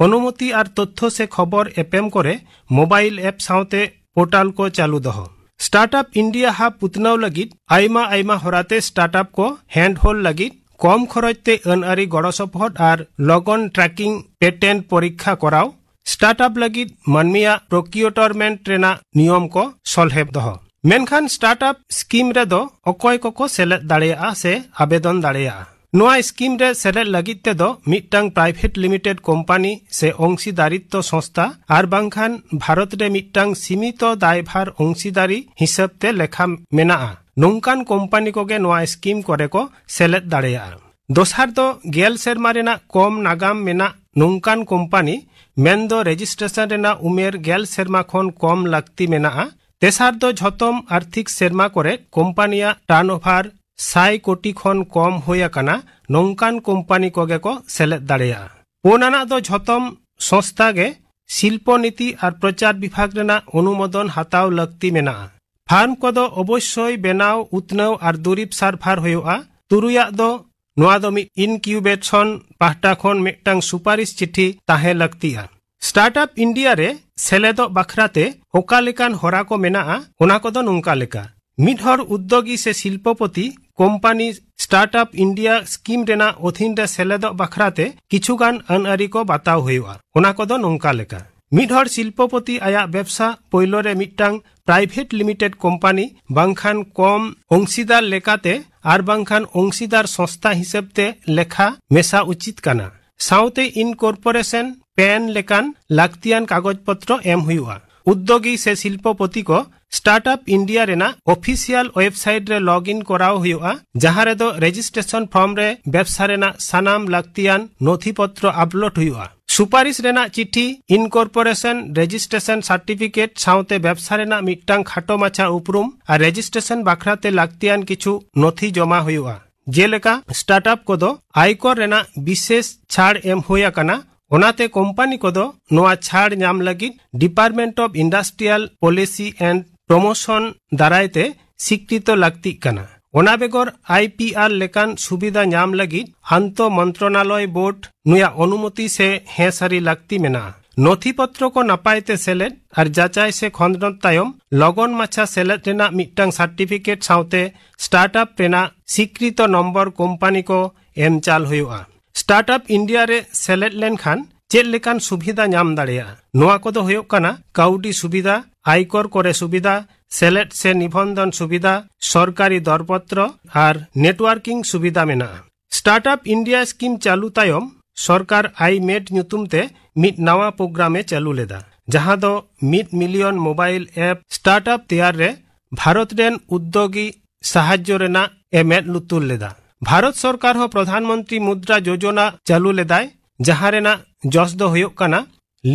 ᱚᱱᱩᱢᱚᱛᱤ ᱟᱨ ᱛᱚᱛᱛᱷᱚ ᱥᱮ ᱠᱷᱚᱵᱚᱨ ᱮᱯᱮᱢ ᱠᱚᱨᱮ ᱢᱳᱵᱟᱭᱤᱞ ᱮᱯ ᱥᱟᱶᱛᱮ ᱯᱳᱨᱴᱟᱞ ᱠᱚ ᱪᱟᱹᱞᱩ ᱫᱚᱦᱚ᱾ ᱥᱴᱟᱨᱴᱟᱯ ᱤᱱᱰᱤᱭᱟ ᱦᱟᱵ ᱩᱛᱱᱟᱹᱣ ᱞᱟᱹᱜᱤᱫ ᱟᱭᱢᱟ ᱟᱭᱢᱟ ᱦᱚᱨᱟᱛᱮ ᱥᱴᱟᱨᱴᱟᱯ ᱠᱚ ᱦᱮᱱᱰ ᱦᱳᱞᱰ ᱞᱟᱹᱜᱤᱫ ᱠᱚᱢ ᱠᱷᱚᱨᱚᱪ ᱛᱮ ᱟᱹᱱ ᱟᱹᱨᱤ ᱜᱚᱲᱚ ᱥᱚᱯᱚᱦᱚᱫ ᱟᱨ ᱞᱚᱜᱚᱱ ᱴᱨᱟᱠᱤᱝ ᱯᱮᱴᱮᱱᱴ ᱯᱚᱨᱤᱠᱠᱷᱟ ᱠᱚᱨᱟᱣ᱾ ᱥᱴᱟᱨᱴᱟᱯ ᱞᱟᱹᱜᱤᱫ ᱢᱟᱹᱱᱢᱤᱭᱟᱜ ᱯᱨᱚᱠᱤᱭᱩᱴᱚᱨᱢᱮᱱᱴ ᱨᱮᱱᱟᱜ ᱱᱤᱭᱚᱢ ᱠᱚ ᱥᱚᱞᱦᱮ ᱫᱚᱦᱚ᱾ ᱢᱮᱱᱠᱷᱟᱱ ᱥᱴᱟᱨᱴᱟᱯ ᱥᱠᱤᱢ ᱨᱮᱫᱚ ᱚᱠᱚᱭ ᱠᱚᱠᱚ ᱥᱮᱞᱮᱫ ᱫᱟᱲᱮᱭᱟᱜᱼᱟ ᱥᱮ ᱟᱵᱮᱫᱚᱱ ᱫᱟᱲᱮᱭᱟᱜᱼᱟ? ᱱᱚᱣᱟ ᱥᱠᱤᱢ ᱨᱮ ᱥᱮᱞᱮᱫ ᱞᱟᱹᱜᱤᱫ ᱛᱮᱫᱚ ᱢᱤᱫᱴᱟᱝ ᱯᱨᱟᱭᱵᱷᱮᱴ ᱞᱤᱢᱤᱴᱮᱰ ᱠᱳᱢᱯᱟᱱᱤ ᱥᱮ ᱚᱝᱥᱤᱫᱟᱨᱤᱛᱛᱚ ᱥᱚᱝᱥᱛᱷᱟ ᱟᱨ ᱵᱟᱝᱠᱷᱟᱱ ᱵᱷᱟᱨᱚᱛ ᱨᱮ ᱢᱤᱫᱴᱟᱝ ᱥᱤᱢᱤᱛᱚ ᱫᱟᱭᱵᱷᱟᱨ ᱚᱝᱥᱤᱫᱟᱨᱤ ᱦᱤᱥᱟᱹᱵ ᱛᱮ ᱞᱮᱠᱷᱟ ᱢᱮᱱᱟᱜᱼᱟ᱾ ᱱᱚᱝᱠᱟᱱ ᱠᱳᱢᱯᱟᱱᱤ ᱠᱚᱜᱮ ᱱᱚᱣᱟ ᱥᱠᱤᱢ ᱠᱚᱨᱮ ᱠᱚ ᱥᱮᱞᱮᱫ ᱫᱟᱲᱮᱭᱟᱜᱼᱟ᱾ ᱫᱚᱥᱟᱨ ᱫᱚ ᱜᱮᱞ ᱥᱮᱨᱢᱟ ᱨᱮᱱᱟᱜ ᱠᱚᱢ ᱱᱟᱜᱟᱢ ᱢᱮᱱᱟᱜ ᱱᱚᱝᱠᱟᱱ ᱠᱳᱢᱯᱟᱱᱤ, ᱢᱮᱱᱫᱚ ᱨᱮᱡᱤᱥᱴᱨᱮᱥᱚᱱ ᱨᱮᱱᱟᱜ ᱩᱢᱮᱨ ᱜᱮᱞ ᱥᱮᱨᱢᱟ ᱠᱷᱚᱱ ᱠᱚᱢ ᱞᱟᱹᱠᱛᱤ ᱢᱮᱱᱟᱜᱼᱟ᱾ ᱛᱮᱥᱟᱨ ᱫᱚ ᱡᱷᱚᱛᱚᱢ ᱟᱨᱛᱷᱤᱠ ᱥᱮᱨᱢᱟ ᱠᱚᱨᱮ ᱠᱳᱢᱯᱟᱱᱤᱭᱟᱜ ᱴᱟᱨᱱᱳᱵᱷᱟᱨ ᱥᱟᱭ ᱠᱳᱴᱤ ᱠᱷᱚᱱ ᱠᱚᱢ ᱦᱩᱭ ᱟᱠᱟᱱᱟ ᱱᱚᱝᱠᱟᱱ ᱠᱳᱢᱯᱟᱱᱤ ᱠᱚᱜᱮ ᱠᱚ ᱥᱮᱞᱮᱫ ᱫᱟᱲᱮᱭᱟᱜᱼᱟ᱾ ᱯᱩᱱ ᱟᱱᱟᱜ ᱫᱚ ᱡᱷᱚᱛᱚᱢ ᱥᱚᱝᱥᱛᱷᱟ ᱜᱮ ᱥᱤᱞᱯᱚ ᱱᱤᱛᱤ ᱟᱨ ᱯᱨᱚᱪᱟᱨ ᱵᱤᱵᱷᱟᱜᱽ ᱨᱮᱱᱟᱜ ᱚᱱᱩᱢᱳᱫᱚᱱ ᱦᱟᱛᱟᱣ ᱞᱟᱹᱠᱛᱤ ᱢᱮᱱᱟᱜᱼᱟ᱾ ᱯᱷᱟᱨᱢ ᱠᱚᱫᱚ ᱚᱵᱚᱥᱥᱳᱭ ᱵᱮᱱᱟᱣ, ᱩᱛᱱᱟᱹᱣ ᱟᱨ ᱫᱩᱨᱤᱵ ᱥᱟᱨᱵᱷᱟᱨ ᱦᱩᱭᱩᱜᱼᱟ᱾ ᱛᱩᱨᱩᱭᱟᱜ ᱫᱚ ᱱᱚᱣᱟ ᱫᱚ ᱢᱤᱫ ᱤᱱᱠᱤᱭᱩᱵᱮᱥᱚᱱ ᱯᱟᱦᱴᱟ ᱠᱷᱚᱱ ᱢᱤᱫᱴᱟᱝ ᱥᱩᱯᱟᱨᱤᱥ ᱪᱤᱴᱷᱤ ᱛᱟᱦᱮᱸ ᱞᱟᱹᱠᱛᱤᱜᱼᱟ᱾ ᱥᱴᱟᱨᱴᱟᱯ ᱤᱱᱰᱤᱭᱟ ᱨᱮ ᱥᱮᱞᱮᱫᱚᱜ ᱵᱟᱠᱷᱨᱟᱛᱮ ᱚᱠᱟ ᱞᱮᱠᱟᱱ ᱦᱚᱨᱟ ᱠᱚ ᱢᱮᱱᱟᱜᱼᱟ, ᱚᱱᱟ ᱠᱚᱫᱚ ᱱᱚᱝᱠᱟ ᱞᱮᱠᱟ᱾ ᱢᱤᱫ ᱦᱚᱲ ᱩᱫᱽᱫᱳᱜᱤ ᱥᱮ ᱥᱤᱞᱯᱚᱯᱚᱛᱤ ᱠᱳᱢᱯᱟᱱᱤ ᱥᱴᱟᱨᱴᱟᱯ ᱤᱱᱰᱤᱭᱟ ᱥᱠᱤᱢ ᱨᱮᱱᱟᱜ ᱚᱫᱷᱤᱱ ᱨᱮ ᱥᱮᱞᱮᱫᱚᱜ ᱵᱟᱠᱷᱨᱟᱛᱮ ᱠᱤᱪᱷᱩᱜᱟᱱ ᱟᱹᱱ ᱟᱹᱨᱤ ᱠᱚ ᱵᱟᱛᱟᱣ ᱦᱩᱭᱩᱜᱼᱟ᱾ ᱚᱱᱟ ᱠᱚᱫᱚ ᱱᱚᱝᱠᱟ ᱞᱮᱠᱟ᱾ ᱢᱤᱫ ᱦᱚᱲ ᱥᱤᱞᱯᱚᱯᱚᱛᱤ ᱟᱭᱟᱜ ᱵᱮᱵᱥᱟ ᱯᱳᱭᱞᱳ ᱨᱮ ᱢᱤᱫᱴᱟᱝ ᱯᱨᱟᱭᱵᱷᱮᱴ ᱞᱤᱢᱤᱴᱮᱰ ᱠᱳᱢᱯᱟᱱᱤ ᱵᱟᱝᱠᱷᱟᱱ ᱠᱚᱢ ᱚᱝᱥᱤᱫᱟᱨ ᱞᱮᱠᱟᱛᱮ ᱟᱨ ᱵᱟᱝᱠᱷᱟᱱ ᱚᱝᱥᱤᱫᱟᱨ ᱥᱚᱝᱥᱛᱷᱟ ᱦᱤᱥᱟᱹᱵ ᱛᱮ ᱞᱮᱠᱷᱟ ᱢᱮᱥᱟ ᱩᱪᱤᱛ ᱠᱟᱱᱟ᱾ ᱥᱟᱶᱛᱮ ᱤᱱᱠᱚᱨᱯᱳᱨᱮᱥᱚᱱ, ᱯᱮᱱ ᱞᱮᱠᱟᱱ ᱞᱟᱹᱠᱛᱤᱭᱟᱱ ᱠᱟᱜᱚᱡᱽ ᱯᱚᱛᱨᱚ ᱮᱢ ᱦᱩᱭᱩᱜᱼᱟ᱾ ᱩᱫᱽᱫᱳᱜᱤ ᱥᱮ ᱥᱤᱞᱯᱚᱯᱚᱛᱤ ᱠᱚ ᱥᱴᱟᱨᱴᱟᱯ ᱤᱱᱰᱤᱭᱟ ᱨᱮᱱᱟᱜ ᱚᱯᱷᱤᱥᱤᱭᱟᱞ ᱣᱮᱵᱥᱟᱭᱤᱴ ᱨᱮ ᱞᱚᱜ ᱤᱱ ᱠᱚᱨᱟᱣ ᱦᱩᱭᱩᱜᱼᱟ, ᱡᱟᱦᱟᱸ ᱨᱮᱫᱚ ᱨᱮᱡᱤᱥᱴᱨᱮᱥᱚᱱ ᱯᱷᱚᱨᱢ ᱨᱮ ᱵᱮᱵᱥᱟ ᱨᱮᱱᱟᱜ ᱥᱟᱱᱟᱢ ᱞᱟᱹᱠᱛᱤᱭᱟᱱ ᱱᱚᱛᱷᱤ ᱯᱚᱛᱨᱚ ᱟᱯᱞᱳᱰ ᱦᱩᱭᱩᱜᱼᱟ᱾ ᱥᱩᱯᱟᱨᱤᱥ ᱨᱮᱱᱟᱜ ᱪᱤᱴᱷᱤ, ᱤᱱᱠᱚᱨᱯᱳᱨᱮᱥᱚᱱ ᱨᱮᱡᱤᱥᱴᱨᱮᱥᱚᱱ ᱥᱟᱨᱴᱤᱯᱷᱤᱠᱮᱴ ᱥᱟᱶᱛᱮ ᱵᱮᱵᱥᱟ ᱨᱮᱱᱟᱜ ᱢᱤᱫᱴᱟᱝ ᱠᱷᱟᱴᱚ ᱢᱟᱪᱷᱟ ᱩᱯᱨᱩᱢ ᱟᱨ ᱨᱮᱡᱤᱥᱴᱨᱮᱥᱚᱱ ᱵᱟᱠᱷᱨᱟ ᱛᱮ ᱞᱟᱹᱠᱛᱤᱭᱟᱱ ᱠᱤᱪᱷᱩ ᱱᱚᱛᱷᱤ ᱡᱚᱢᱟ ᱦᱩᱭᱩᱜᱼᱟ᱾ ᱡᱮᱞᱮᱠᱟ, ᱥᱴᱟᱨᱴᱟᱯ ᱠᱚᱫᱚ ᱟᱭᱠᱚᱨ ᱨᱮᱱᱟᱜ ᱵᱤᱥᱮᱥ ᱪᱷᱟᱲ ᱮᱢ ᱦᱩᱭ ᱟᱠᱟᱱᱟ, ᱚᱱᱟᱛᱮ ᱠᱳᱢᱯᱟᱱᱤ ᱠᱚᱫᱚ ᱱᱚᱣᱟ ᱪᱷᱟᱲ ᱧᱟᱢ ᱞᱟᱹᱜᱤᱫ Department of Industrial Policy and Promotion ᱫᱟᱨᱟᱭ ᱛᱮ ᱥᱤᱠᱨᱤᱛᱚ ᱞᱟᱹᱠᱛᱤᱜ ᱠᱟᱱᱟ᱾ ᱚᱱᱟ ᱵᱮᱜᱚᱨ, ᱟᱭ ᱯᱤ ᱟᱨ ᱞᱮᱠᱟᱱ ᱥᱩᱵᱤᱫᱷᱟ ᱧᱟᱢ ᱞᱟᱹᱜᱤᱫ ᱟᱱᱛᱚ ᱢᱚᱱᱛᱨᱚᱱᱟᱞᱚᱭ ᱵᱳᱨᱰ ᱱᱩᱭᱟᱜ ᱚᱱᱩᱢᱚᱛᱤ ᱥᱮ ᱦᱮᱸ ᱥᱟᱹᱨᱤ ᱞᱟᱹᱠᱛᱤ ᱢᱮᱱᱟᱜᱼᱟ᱾ ᱱᱚᱛᱷᱤ ᱯᱚᱛᱨᱚ ᱠᱚ ᱱᱟᱯᱟᱭ ᱛᱮ ᱥᱮᱞᱮᱫ ᱟᱨ ᱡᱟᱪᱟᱭ ᱥᱮ ᱠᱷᱚᱸᱫᱽᱨᱚᱸᱫᱽ ᱛᱟᱭᱚᱢ ᱞᱚᱜᱚᱱ ᱢᱟᱪᱷᱟ ᱥᱮᱞᱮᱫ ᱨᱮᱱᱟᱜ ᱢᱤᱫᱴᱟᱝ ᱥᱟᱨᱴᱤᱯᱷᱤᱠᱮᱴ ᱥᱟᱶᱛᱮ ᱥᱴᱟᱨᱴᱟᱯ ᱨᱮᱱᱟᱜ ᱥᱤᱠᱨᱤᱛᱚ ᱱᱚᱢᱵᱚᱨ ᱠᱳᱢᱯᱟᱱᱤ ᱠᱚ ᱮᱢ ᱪᱟᱞ ᱦᱩᱭᱩᱜᱼᱟ᱾ ᱥᱴᱟᱨᱴᱟᱯ ᱤᱱᱰᱤᱭᱟ ᱨᱮ ᱥᱮᱞᱮᱫ ᱞᱮᱱᱠᱷᱟᱱ ᱪᱮᱫ ᱞᱮᱠᱟᱱ ᱥᱩᱵᱤᱫᱷᱟ ᱧᱟᱢ ᱫᱟᱲᱮᱭᱟᱜᱼᱟ? ᱱᱚᱣᱟ ᱠᱚᱫᱚ ᱦᱩᱭᱩᱜ ᱠᱟᱱᱟ ᱠᱟᱹᱣᱰᱤ ᱥᱩᱵᱤᱫᱷᱟ, ᱟᱭᱠᱚᱨ ᱠᱚᱨᱮ ᱥᱩᱵᱤᱫᱷᱟ, ᱥᱮᱞᱮᱫ ᱥᱮ ᱱᱤᱵᱚᱱᱫᱷᱚᱱ ᱥᱩᱵᱤᱫᱷᱟ, ᱥᱚᱨᱠᱟᱨᱤ ᱫᱚᱨᱯᱚᱛᱨᱚ ᱟᱨ ᱱᱮᱴᱣᱟᱨᱠᱤᱝ ᱥᱩᱵᱤᱫᱷᱟ ᱢᱮᱱᱟᱜᱼᱟ᱾ ᱥᱴᱟᱨᱴᱟᱯ ᱤᱱᱰᱤᱭᱟ ᱥᱠᱤᱢ ᱪᱟᱹᱞᱩ ᱛᱟᱭᱚᱢ ᱥᱚᱨᱠᱟᱨ ᱟᱭ ᱢᱮᱰ ᱧᱩᱛᱩᱢ ᱛᱮ ᱢᱤᱫ ᱱᱟᱣᱟ ᱯᱨᱳᱜᱨᱟᱢ ᱮ ᱪᱟᱹᱞᱩ ᱞᱮᱫᱟ, ᱡᱟᱦᱟᱸ ᱫᱚ ᱢᱤᱫ ᱢᱤᱞᱤᱭᱚᱱ ᱢᱳᱵᱟᱭᱤᱞ ᱮᱯ ᱥᱴᱟᱨᱴᱟᱯ ᱛᱮᱭᱟᱨ ᱨᱮ ᱵᱷᱟᱨᱚᱛ ᱨᱮᱱ ᱩᱫᱽᱫᱳᱜᱤ ᱥᱟᱦᱟᱡᱽᱡᱚ ᱨᱮᱱᱟᱜ ᱮ ᱢᱮᱫ ᱞᱩᱛᱩᱨ ᱞᱮᱫᱟ᱾ ᱵᱷᱟᱨᱚᱛ ᱥᱚᱨᱠᱟᱨ ᱦᱚᱸ ᱯᱨᱚᱫᱷᱟᱱ ᱢᱚᱱᱛᱨᱤ ᱢᱩᱫᱽᱨᱟ ᱡᱳᱡᱚᱱᱟ ᱪᱟᱹᱞᱩ ᱞᱮᱫᱟᱭ, ᱡᱟᱦᱟᱸ ᱨᱮᱱᱟᱜ ᱡᱚᱥ ᱫᱚ ᱦᱩᱭᱩᱜ ᱠᱟᱱᱟ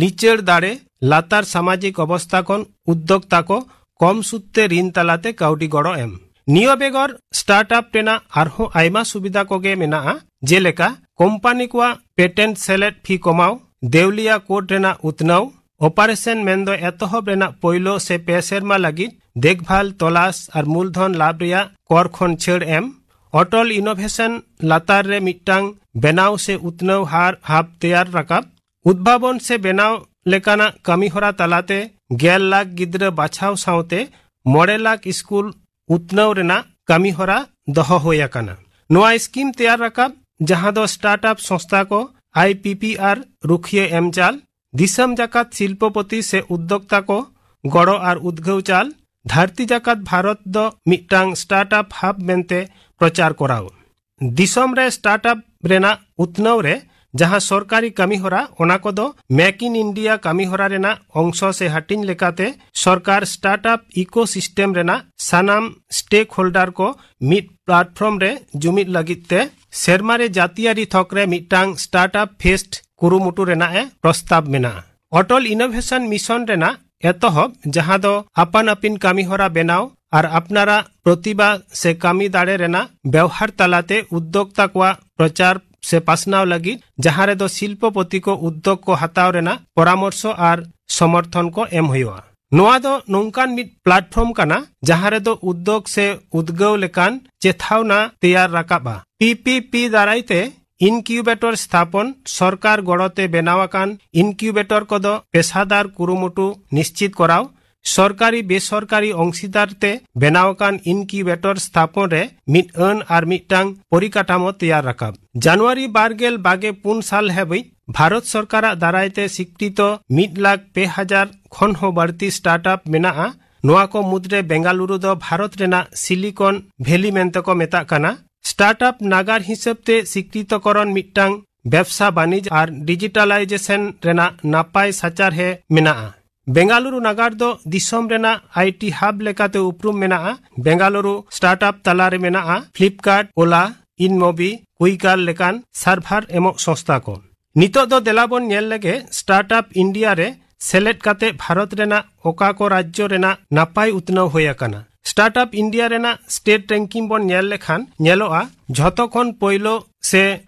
ᱞᱤᱪᱟᱹᱲ ᱫᱟᱲᱮ, ᱞᱟᱛᱟᱨ ᱥᱟᱢᱟᱡᱤᱠ ᱚᱵᱚᱥᱛᱟ ᱠᱷᱚᱱ ᱩᱫᱽᱫᱳᱠᱛᱟ ᱠᱚ ᱠᱚᱢ ᱥᱩᱫ ᱛᱮ ᱨᱤᱱ ᱛᱟᱞᱟᱛᱮ ᱠᱟᱹᱣᱰᱤ ᱜᱚᱲᱚ ᱮᱢ᱾ ᱱᱤᱭᱟᱹ ᱵᱮᱜᱚᱨ ᱥᱴᱟᱨᱴᱟᱯ ᱨᱮᱱᱟᱜ ᱟᱨᱦᱚᱸ ᱟᱭᱢᱟ ᱥᱩᱵᱤᱫᱷᱟ ᱠᱚᱜᱮ ᱢᱮᱱᱟᱜᱼᱟ, ᱡᱮᱞᱮᱠᱟ ᱠᱳᱢᱯᱟᱱᱤ ᱠᱚᱣᱟᱜ ᱯᱮᱴᱮᱱᱴ ᱥᱮᱞᱮᱫ ᱯᱷᱤ ᱠᱚᱢᱟᱣ, ᱫᱮᱣᱞᱤᱭᱟ ᱠᱳᱰ ᱨᱮᱱᱟᱜ ᱩᱛᱱᱟᱹᱣ, ᱚᱯᱟᱨᱮᱥᱚᱱ ᱢᱮᱱᱫᱚ ᱮᱛᱚᱦᱚᱵ ᱨᱮᱱᱟᱜ ᱯᱳᱭᱞᱳ ᱥᱮ ᱯᱮ ᱥᱮᱨᱢᱟ ᱞᱟᱹᱜᱤᱫ ᱫᱮᱠᱷᱵᱷᱟᱞ, ᱛᱚᱞᱟᱥ ᱟᱨ ᱢᱩᱞᱫᱷᱚᱱ ᱞᱟᱵᱷ ᱨᱮᱭᱟᱜ ᱠᱚᱨ ᱠᱷᱚᱱ ᱪᱷᱟᱹᱲ ᱮᱢ, ᱚᱴᱚᱞ ᱤᱱᱳᱵᱷᱮᱥᱚᱱ ᱞᱟᱛᱟᱨ ᱨᱮ ᱢᱤᱫᱴᱟᱝ ᱵᱮᱱᱟᱣ ᱥᱮ ᱩᱛᱱᱟᱹᱣ ᱦᱟᱨ ᱦᱟᱵ ᱛᱮᱭᱟᱨ ᱨᱟᱠᱟᱵ, ᱩᱫᱵᱷᱟᱵᱚᱱ ᱥᱮ ᱵᱮᱱᱟᱣ ᱞᱮᱠᱟᱱᱟᱜ ᱠᱟᱹᱢᱤᱦᱚᱨᱟ ᱛᱟᱞᱟᱛᱮ ᱜᱮᱞ ᱞᱟᱠᱷ ᱜᱤᱫᱽᱨᱟᱹ ᱵᱟᱪᱷᱟᱣ ᱥᱟᱶᱛᱮ ᱢᱚᱬᱮ ᱞᱟᱠᱷ ᱥᱠᱩᱞ ᱩᱛᱱᱟᱹᱣ ᱨᱮᱱᱟᱜ ᱠᱟᱹᱢᱤᱦᱚᱨᱟ ᱫᱚᱦᱚ ᱦᱩᱭ ᱟᱠᱟᱱᱟ᱾ ᱱᱚᱣᱟ ᱥᱠᱤᱢ ᱛᱮᱭᱟᱨ ᱨᱟᱠᱟᱵ, ᱡᱟᱦᱟᱸ ᱫᱚ ᱥᱴᱟᱨᱴᱟᱯ ᱥᱚᱝᱥᱛᱷᱟ ᱠᱚ, ᱟᱭ ᱯᱤ ᱯᱤ ᱟᱨ ᱨᱩᱠᱷᱤᱭᱟᱹ ᱮᱢ ᱪᱟᱞ, ᱫᱤᱥᱚᱢ ᱡᱟᱠᱟᱛ ᱥᱤᱞᱯᱚᱯᱚᱛᱤ ᱥᱮ ᱩᱫᱽᱫᱳᱠᱛᱟ ᱠᱚ ᱜᱚᱲᱚ ᱟᱨ ᱩᱫᱽᱜᱟᱹᱣ ᱪᱟᱞ, ᱫᱷᱟᱹᱨᱛᱤ ᱡᱟᱠᱟᱛ ᱵᱷᱟᱨᱚᱛ ᱫᱚ ᱢᱤᱫᱴᱟᱝ ᱥᱴᱟᱨᱴᱟᱯ ᱦᱟᱵ ᱢᱮᱱᱛᱮ ᱯᱨᱚᱪᱟᱨ ᱠᱚᱨᱟᱣ᱾ ᱫᱤᱥᱚᱢ ᱨᱮ ᱥᱴᱟᱨᱴᱟᱯ ᱨᱮᱱᱟᱜ ᱩᱛᱱᱟᱹᱣ ᱨᱮ ᱡᱟᱦᱟᱸ ᱥᱚᱨᱠᱟᱨᱤ ᱠᱟᱹᱢᱤᱦᱚᱨᱟ, ᱚᱱᱟ ᱠᱚᱫᱚ Make in India ᱠᱟᱹᱢᱤᱦᱚᱨᱟ ᱨᱮᱱᱟᱜ ᱚᱝᱥᱚ ᱥᱮ ᱦᱟᱹᱴᱤᱧ ᱞᱮᱠᱟᱛᱮ ᱥᱚᱨᱠᱟᱨ startup ecosystem ᱨᱮᱱᱟᱜ ᱥᱟᱱᱟᱢ stakeholder ᱠᱚ ᱢᱤᱫ platform ᱨᱮ ᱡᱩᱢᱤᱫ ᱞᱟᱹᱜᱤᱫ ᱛᱮ ᱥᱮᱨᱢᱟ ᱨᱮ ᱡᱟᱹᱛᱤᱭᱟᱹᱨᱤ ᱛᱷᱚᱠ ᱨᱮ ᱢᱤᱫᱴᱟᱝ startup fest ᱠᱩᱨᱩᱢᱩᱴᱩ ᱨᱮᱱᱟᱜ ᱮ ᱯᱨᱚᱥᱛᱟᱵ ᱢᱮᱱᱟᱜᱼᱟ᱾ Atal Innovation Mission ᱨᱮᱱᱟᱜ ᱮᱛᱚᱦᱚᱵ, ᱡᱟᱦᱟᱸ ᱫᱚ ᱟᱯᱟᱱ ᱟᱹᱯᱤᱱ ᱠᱟᱹᱢᱤᱦᱚᱨᱟ ᱵᱮᱱᱟᱣ ᱟᱨ ᱟᱯᱱᱟᱨᱟᱜ ᱯᱨᱚᱛᱤᱵᱷᱟ ᱥᱮ ᱠᱟᱹᱢᱤ ᱫᱟᱲᱮ ᱨᱮᱱᱟᱜ ᱵᱮᱣᱦᱟᱨ ᱛᱟᱞᱟᱛᱮ ᱩᱫᱽᱫᱳᱠᱛᱟ ᱠᱚᱣᱟᱜ ᱯᱨᱚᱪᱟᱨ ᱥᱮ ᱯᱟᱥᱱᱟᱣ ᱞᱟᱹᱜᱤᱫ, ᱡᱟᱦᱟᱸ ᱨᱮᱫᱚ ᱥᱤᱞᱯᱚᱯᱚᱛᱤ ᱠᱚ ᱩᱫᱽᱫᱳᱜᱽ ᱠᱚ ᱦᱟᱛᱟᱣ ᱨᱮᱱᱟᱜ ᱯᱚᱨᱟᱢᱚᱨᱥᱚ ᱟᱨ ᱥᱚᱢᱚᱨᱛᱷᱚᱱ ᱠᱚ ᱮᱢ ᱦᱩᱭᱩᱜᱼᱟ᱾ ᱱᱚᱣᱟ ᱫᱚ ᱱᱚᱝᱠᱟᱱ ᱢᱤᱫ platform ᱠᱟᱱᱟ, ᱡᱟᱦᱟᱸ ᱨᱮᱫᱚ ᱩᱫᱽᱫᱳᱜᱽ ᱥᱮ ᱩᱫᱽᱜᱟᱹᱣ ᱞᱮᱠᱟᱱ ᱪᱮᱛᱷᱟᱣᱱᱟ ᱛᱮᱭᱟᱨ ᱨᱟᱠᱟᱵᱼᱟ᱾ P P P ᱫᱟᱨᱟᱭ ᱛᱮ incubator ᱥᱛᱷᱟᱯᱚᱱ, ᱥᱚᱨᱠᱟᱨ ᱜᱚᱲᱚ ᱛᱮ ᱵᱮᱱᱟᱣ ᱟᱠᱟᱱ incubator ᱠᱚᱫᱚ ᱯᱮᱥᱟᱫᱟᱨ ᱠᱩᱨᱩᱢᱩᱴᱩ ᱱᱤᱥᱪᱤᱛ ᱠᱚᱨᱟᱣ, ᱥᱚᱨᱠᱟᱨᱤ ᱵᱮᱥᱚᱨᱠᱟᱨᱤ ᱚᱝᱥᱤᱫᱟᱨ ᱛᱮ ᱵᱮᱱᱟᱣ ᱟᱠᱟᱱ incubator ᱥᱛᱷᱟᱯᱚᱱ ᱨᱮ ᱢᱤᱫ ᱟᱹᱱ ᱟᱨ ᱢᱤᱫᱴᱟᱝ ᱯᱚᱨᱤᱠᱟᱴᱷᱟᱢᱳ ᱛᱮᱭᱟᱨ ᱨᱟᱠᱟᱵ᱾ ᱡᱟᱱᱩᱣᱟᱨᱤ ᱵᱟᱨᱜᱮᱞ ᱵᱟᱜᱮ ᱯᱩᱱ ᱥᱟᱞ ᱦᱟᱹᱵᱤᱡ ᱵᱷᱟᱨᱚᱛ ᱥᱚᱨᱠᱟᱨᱟᱜ ᱫᱟᱨᱟᱭ ᱛᱮ ᱥᱤᱠᱨᱤᱛᱚ ᱢᱤᱫ ᱞᱟᱠᱷ ᱯᱮ ᱦᱟᱡᱟᱨ ᱠᱷᱚᱱ ᱦᱚᱸ ᱵᱟᱹᱲᱛᱤ startup ᱢᱮᱱᱟᱜᱼᱟ᱾ ᱱᱚᱣᱟ ᱠᱚ ᱢᱩᱫᱽᱨᱮ ᱵᱮᱝᱜᱟᱞᱩᱨᱩ ᱫᱚ ᱵᱷᱟᱨᱚᱛ ᱨᱮᱱᱟᱜ Silicon Valley ᱢᱮᱱᱛᱮ ᱠᱚ ᱢᱮᱛᱟᱜ ᱠᱟᱱᱟ᱾ Startup ᱱᱟᱜᱟᱨ ᱦᱤᱥᱟᱹᱵ ᱛᱮ ᱥᱤᱠᱨᱤᱛᱚᱠᱚᱨᱚᱱ ᱢᱤᱫᱴᱟᱝ ᱵᱮᱵᱥᱟ ᱵᱟᱹᱱᱤᱡᱽ ᱟᱨ digitalization ᱨᱮᱱᱟᱜ ᱱᱟᱯᱟᱭ ᱥᱟᱪᱟᱨᱦᱮ ᱢᱮᱱᱟᱜᱼᱟ᱾ ᱵᱮᱝᱜᱟᱞᱩᱨᱩ ᱱᱟᱜᱟᱨ ᱫᱚ ᱫᱤᱥᱚᱢ ᱨᱮᱱᱟᱜ I T hub ᱞᱮᱠᱟᱛᱮ ᱩᱯᱨᱩᱢ ᱢᱮᱱᱟᱜᱼᱟ᱾ ᱵᱮᱝᱜᱟᱞᱩᱨᱩ startup ᱛᱟᱞᱟ ᱨᱮ ᱢᱮᱱᱟᱜᱼᱟ Flipkart, Ola, InMobi, Quikr ᱞᱮᱠᱟᱱ server ᱮᱢᱚᱜ ᱥᱚᱝᱥᱛᱷᱟ ᱠᱚ᱾ ᱱᱤᱛᱚᱜ ᱫᱚ ᱫᱮᱞᱟ ᱵᱚᱱ ᱧᱮᱞ ᱞᱮᱜᱮ Startup India ᱨᱮ ᱥᱮᱞᱮᱫ ᱠᱟᱛᱮ ᱵᱷᱟᱨᱚᱛ ᱨᱮᱱᱟᱜ ᱚᱠᱟ ᱠᱚ ᱨᱟᱡᱽᱡᱚ ᱨᱮᱱᱟᱜ ᱱᱟᱯᱟᱭ ᱩᱛᱱᱟᱹᱣ ᱦᱩᱭ ᱟᱠᱟᱱᱟ᱾ Startup India ᱨᱮᱱᱟᱜ state ranking ᱵᱚᱱ ᱧᱮᱞ ᱞᱮᱠᱷᱟᱱ ᱧᱮᱞᱚᱜᱼᱟ, ᱡᱷᱚᱛᱚ ᱠᱷᱚᱱ ᱯᱳᱭᱞᱳ ᱥᱮ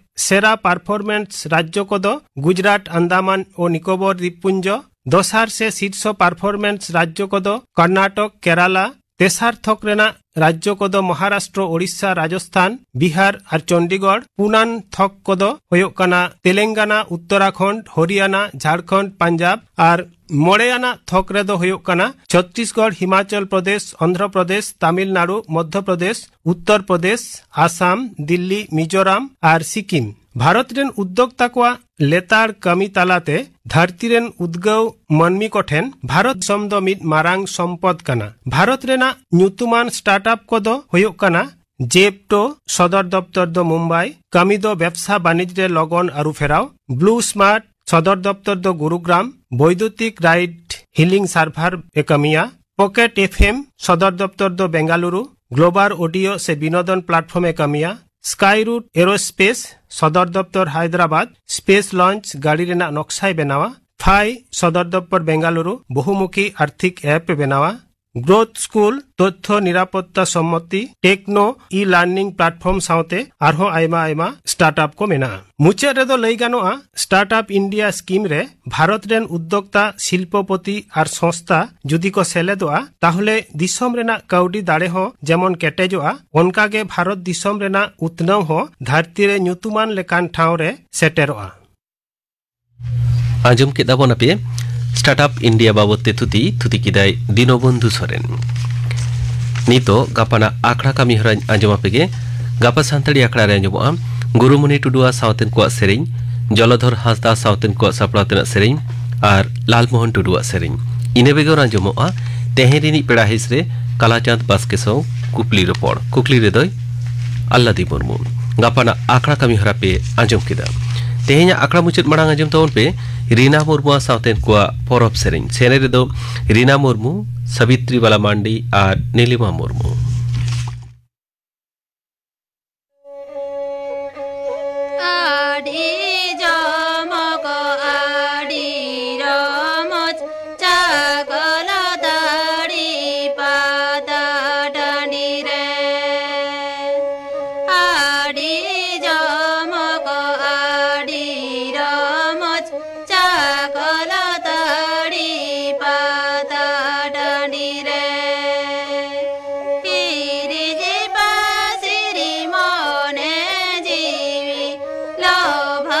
ᱥᱮᱨᱟ performance ᱨᱟᱡᱽᱡᱚ ᱠᱚᱫᱚ ᱜᱩᱡᱽᱨᱟᱴ, ᱟᱱᱫᱟᱢᱟᱱ ᱳ ᱱᱤᱠᱳᱵᱚᱨ ᱫᱤᱯᱯᱩᱧᱡᱚ, ᱫᱚᱥᱟᱨ ᱥᱮ ᱥᱤᱨᱥᱚ performance ᱨᱟᱡᱽᱡᱚ ᱠᱚᱫᱚ ᱠᱚᱨᱱᱟᱴᱚᱠ, ᱠᱮᱨᱟᱞᱟ, ᱛᱮᱥᱟᱨ ᱛᱷᱚᱠ ᱨᱮᱱᱟᱜ ᱨᱟᱡᱽᱡᱚ ᱠᱚᱫᱚ ᱢᱚᱦᱟᱨᱟᱥᱴᱨᱚ, ᱳᱰᱤᱥᱟ, ᱨᱟᱡᱚᱥᱛᱷᱟᱱ, ᱵᱤᱦᱟᱨ ᱟᱨ ᱪᱚᱱᱰᱤᱜᱚᱲ᱾ ᱯᱩᱱᱟᱱ ᱛᱷᱚᱠ ᱠᱚᱫᱚ ᱦᱩᱭᱩᱜ ᱠᱟᱱᱟ ᱛᱮᱞᱮᱝᱜᱟᱱᱟ, ᱩᱛᱛᱚᱨᱟᱠᱷᱚᱸᱰ, ᱦᱚᱨᱤᱭᱟᱱᱟ, ᱡᱷᱟᱲᱠᱷᱚᱸᱰ, ᱯᱟᱧᱡᱟᱵᱽ ᱟᱨ ᱢᱚᱬᱮᱭᱟᱱᱟᱜ ᱛᱷᱚᱠ ᱨᱮᱫᱚ ᱦᱩᱭᱩᱜ ᱠᱟᱱᱟ ᱪᱷᱚᱛᱛᱤᱥᱜᱚᱲ, ᱦᱤᱢᱟᱪᱚᱞ ᱯᱨᱚᱫᱮᱥ, ᱚᱱᱫᱷᱨᱚ ᱯᱨᱚᱫᱮᱥ, ᱛᱟᱢᱤᱞᱱᱟᱲᱩ, ᱢᱚᱫᱷᱭᱚ ᱯᱨᱚᱫᱮᱥ, ᱩᱛᱛᱚᱨ ᱯᱨᱚᱫᱮᱥ, ᱟᱥᱟᱢ, ᱫᱤᱞᱞᱤ, ᱢᱤᱡᱳᱨᱟᱢ ᱟᱨ ᱥᱤᱠᱤᱢ᱾ ᱵᱷᱟᱨᱚᱛ ᱨᱮᱱ ᱩᱫᱽᱫᱳᱠᱛᱟ ᱠᱚᱣᱟᱜ ᱞᱮᱛᱟᱲ ᱠᱟᱹᱢᱤ ᱛᱟᱞᱟᱛᱮ ᱫᱷᱟᱹᱨᱛᱤ ᱨᱮᱱ ᱩᱫᱽᱜᱟᱹᱣ ᱢᱟᱹᱱᱢᱤ ᱠᱚᱴᱷᱮᱱ ᱵᱷᱟᱨᱚᱛ ᱫᱤᱥᱚᱢ ᱫᱚ ᱢᱤᱫ ᱢᱟᱨᱟᱝ ᱥᱚᱢᱯᱚᱫ ᱠᱟᱱᱟ᱾ ᱵᱷᱟᱨᱚᱛ ᱨᱮᱱᱟᱜ ᱧᱩᱛᱩᱢᱟᱱ startup ᱠᱚᱫᱚ ᱦᱩᱭᱩᱜ ᱠᱟᱱᱟ ᱡᱮᱯᱴᱳ ᱥᱚᱫᱚᱨ ᱫᱚᱯᱛᱚᱨ ᱫᱚ ᱢᱩᱢᱵᱟᱭ, ᱠᱟᱹᱢᱤ ᱫᱚ ᱵᱮᱵᱥᱟ ᱵᱟᱹᱱᱤᱡᱽ ᱨᱮ ᱞᱚᱜᱚᱱ ᱟᱹᱨᱩ ᱯᱷᱮᱨᱟᱣ, ᱵᱞᱩ ᱥᱢᱟᱨᱴ ᱥᱚᱫᱚᱨ ᱫᱚᱯᱛᱚᱨ ᱫᱚ ᱜᱩᱨᱩᱜᱨᱟᱢ, ᱵᱳᱭᱫᱩᱛᱤᱠ ᱨᱟᱭᱤᱰ ᱦᱤᱞᱤᱝ ᱥᱟᱨᱵᱷᱟᱨ ᱮ ᱠᱟᱹᱢᱤᱭᱟ, ᱯᱚᱠᱮᱴ ᱮᱯᱷ ᱮᱢ ᱥᱚᱫᱚᱨ ᱫᱚᱯᱛᱚᱨ ᱫᱚ ᱵᱮᱝᱜᱟᱞᱩᱨᱩ, ᱜᱞᱳᱵᱟᱞ ᱚᱰᱤᱭᱳ ᱥᱮ ᱵᱤᱱᱳᱫᱚᱱ ᱯᱞᱟᱴᱯᱷᱚᱨᱢ ᱮ ᱠᱟᱹᱢᱤᱭᱟ, ᱥᱠᱟᱭ ᱨᱩᱴ ᱮᱨᱳᱥᱯᱮᱥ ᱥᱚᱫᱚᱨ ᱫᱚᱯᱛᱚᱨ ᱦᱟᱭᱫᱨᱟᱵᱟᱫ, ᱥᱯᱮᱥ ᱞᱚᱧᱪ ᱜᱟᱹᱰᱤ ᱨᱮᱱᱟᱜ ᱱᱚᱠᱥᱟᱭ ᱵᱮᱱᱟᱣᱟ, ᱯᱷᱟᱭ ᱥᱚᱫᱚᱨ ᱫᱚᱯᱛᱚᱨ ᱵᱮᱝᱜᱟᱞᱩᱨᱩ, ᱵᱚᱦᱩᱢᱩᱠᱷᱤ ᱟᱨᱛᱷᱤᱠ ᱮᱯ ᱮ ᱵᱮᱱᱟᱣᱟ, ᱜᱨᱳᱛᱷ ᱥᱠᱩᱞ ᱛᱚᱛᱛᱷᱚ ᱱᱤᱨᱟᱯᱚᱛᱛᱟ ᱥᱚᱢᱢᱚᱛᱤ, ᱴᱮᱠᱱᱳ ᱤ ᱞᱟᱨᱱᱤᱝ ᱯᱞᱟᱴᱯᱷᱚᱨᱢ ᱥᱟᱶᱛᱮ ᱟᱨᱦᱚᱸ ᱟᱭᱢᱟ ᱟᱭᱢᱟ ᱥᱴᱟᱨᱴᱟᱯ ᱠᱚ ᱢᱮᱱᱟᱜᱼᱟ᱾ ᱢᱩᱪᱟᱹᱫ ᱨᱮᱫᱚ ᱞᱟᱹᱭ ᱜᱟᱱᱚᱜᱼᱟ, ᱥᱴᱟᱨᱴᱟᱯ ᱤᱱᱰᱤᱭᱟ ᱥᱠᱤᱢ ᱨᱮ ᱵᱷᱟᱨᱚᱛ ᱨᱮᱱ ᱩᱫᱽᱫᱳᱠᱛᱟ, ᱥᱤᱞᱯᱚᱯᱚᱛᱤ ᱟᱨ ᱥᱚᱝᱥᱛᱷᱟ ᱡᱩᱫᱤ ᱠᱚ ᱥᱮᱞᱮᱫᱚᱜᱼᱟ, ᱛᱟᱦᱚᱞᱮ ᱫᱤᱥᱚᱢ ᱨᱮᱱᱟᱜ ᱠᱟᱹᱣᱰᱤ ᱫᱟᱲᱮ ᱦᱚᱸ ᱡᱮᱢᱚᱱ ᱠᱮᱴᱮᱡᱚᱜᱼᱟ, ᱚᱱᱠᱟ ᱜᱮ ᱵᱷᱟᱨᱚᱛ ᱫᱤᱥᱚᱢ ᱨᱮᱱᱟᱜ ᱩᱛᱱᱟᱹᱣ ᱦᱚᱸ ᱫᱷᱟᱹᱨᱛᱤ ᱨᱮ ᱧᱩᱛᱩᱢᱟᱱ ᱞᱮᱠᱟᱱ ᱴᱷᱟᱶ ᱨᱮ ᱥᱮᱴᱮᱨᱚᱜᱼᱟ᱾ ᱟᱸᱡᱚᱢ ᱠᱮᱫᱟ ᱵᱚᱱ ᱟᱯᱮ ᱥᱴᱟᱨᱴᱟᱯ ᱤᱱᱰᱤᱭᱟ ᱵᱟᱵᱚᱛ ᱛᱮ ᱛᱷᱩᱛᱤ, ᱛᱷᱩᱛᱤ ᱠᱮᱫᱟᱭ ᱫᱤᱱᱚᱵᱚᱱᱫᱷᱩ ᱥᱚᱨᱮᱱ᱾ ᱱᱤᱛᱚᱜ ᱜᱟᱯᱟᱱᱟᱜ ᱟᱠᱷᱲᱟ ᱠᱟᱹᱢᱤ ᱦᱚᱨᱟᱧ ᱟᱸᱡᱚᱢ ᱟᱯᱮ ᱜᱮ᱾ ᱜᱟᱯᱟ ᱥᱟᱱᱛᱟᱲᱤ ᱟᱠᱷᱲᱟ ᱨᱮ ᱟᱸᱡᱚᱢᱚᱜᱼᱟ ᱜᱩᱨᱩᱢᱩᱱᱤ ᱴᱩᱰᱩᱣᱟᱜ ᱥᱟᱶᱛᱮᱱ ᱠᱚᱣᱟᱜ ᱥᱮᱨᱮᱧ, ᱡᱚᱞᱚᱫᱷᱚᱨ ᱦᱟᱸᱥᱫᱟ ᱥᱟᱶᱛᱮᱱ ᱠᱚᱣᱟᱜ ᱥᱟᱯᱲᱟᱣ ᱛᱮᱱᱟᱜ ᱥᱮᱨᱮᱧ ᱟᱨ ᱞᱟᱞᱢᱳᱦᱚᱱ ᱴᱩᱰᱩᱣᱟᱜ ᱥᱮᱨᱮᱧ᱾ ᱤᱱᱟᱹ ᱵᱮᱜᱚᱨ ᱟᱸᱡᱚᱢᱚᱜᱼᱟ ᱛᱮᱦᱮᱧ ᱨᱤᱱᱤᱡ ᱯᱮᱲᱟ ᱦᱤᱸᱥ ᱨᱮ ᱠᱟᱞᱟᱪᱟᱸᱫᱽ ᱵᱟᱥᱠᱮ ᱥᱟᱶ ᱠᱩᱠᱞᱤ ᱨᱚᱯᱚᱲ᱾ ᱠᱩᱠᱞᱤ ᱨᱮᱫᱚᱭ ᱟᱞᱞᱟᱫᱤ ᱢᱩᱨᱢᱩ᱾ ᱜᱟᱯᱟᱱᱟᱜ ᱟᱠᱷᱲᱟ ᱠᱟᱹᱢᱤ ᱦᱚᱨᱟ ᱯᱮ ᱟᱸᱡᱚᱢ ᱠᱮᱫᱟ᱾ ᱛᱮᱦᱮᱧᱟᱜ ᱟᱠᱷᱲᱟ ᱢᱩᱪᱟᱹᱫ ᱢᱟᱲᱟᱝ ᱟᱸᱡᱚᱢ ᱛᱟᱵᱚᱱ ᱯᱮ ᱨᱤᱱᱟ ᱢᱩᱨᱢᱩᱣᱟᱜ ᱥᱟᱶᱛᱮᱱ ᱠᱚᱣᱟᱜ ᱯᱚᱨᱚᱵᱽ ᱥᱮᱨᱮᱧ᱾ ᱥᱮᱨᱮᱧ ᱨᱮᱫᱚ ᱨᱤᱱᱟ ᱢᱩᱨᱢᱩ, ᱥᱟᱵᱤᱛᱨᱤ ᱵᱟᱞᱟ ᱢᱟᱱᱰᱤ ᱟᱨ ᱱᱤᱞᱤᱢᱟ ᱢᱩᱨᱢᱩ᱾ ᱟᱹᱰᱤ ᱡᱚᱢᱚᱠ ᱟᱹᱰᱤ ᱨᱚᱢᱚᱡᱽ ᱪᱟᱠᱚᱞ ᱛᱟᱹᱲᱤ ᱯᱟᱛᱟ ᱴᱟᱺᱰᱤ ᱨᱮ᱾ ᱟᱹᱰᱤ ᱡᱚᱢᱚᱠ ᱟᱹᱰᱤ ᱨᱚᱢᱚᱡᱽ ᱪᱟᱠᱚᱞ ᱛᱟᱹᱲᱤ ᱯᱟᱛᱟ ᱴᱟᱺᱰᱤ ᱨᱮ᱾ ᱦᱤᱨᱤᱡ ᱯᱟᱹᱥᱤᱨ ᱢᱚᱱᱮ ᱡᱤᱣᱤ ᱞᱚᱵᱷ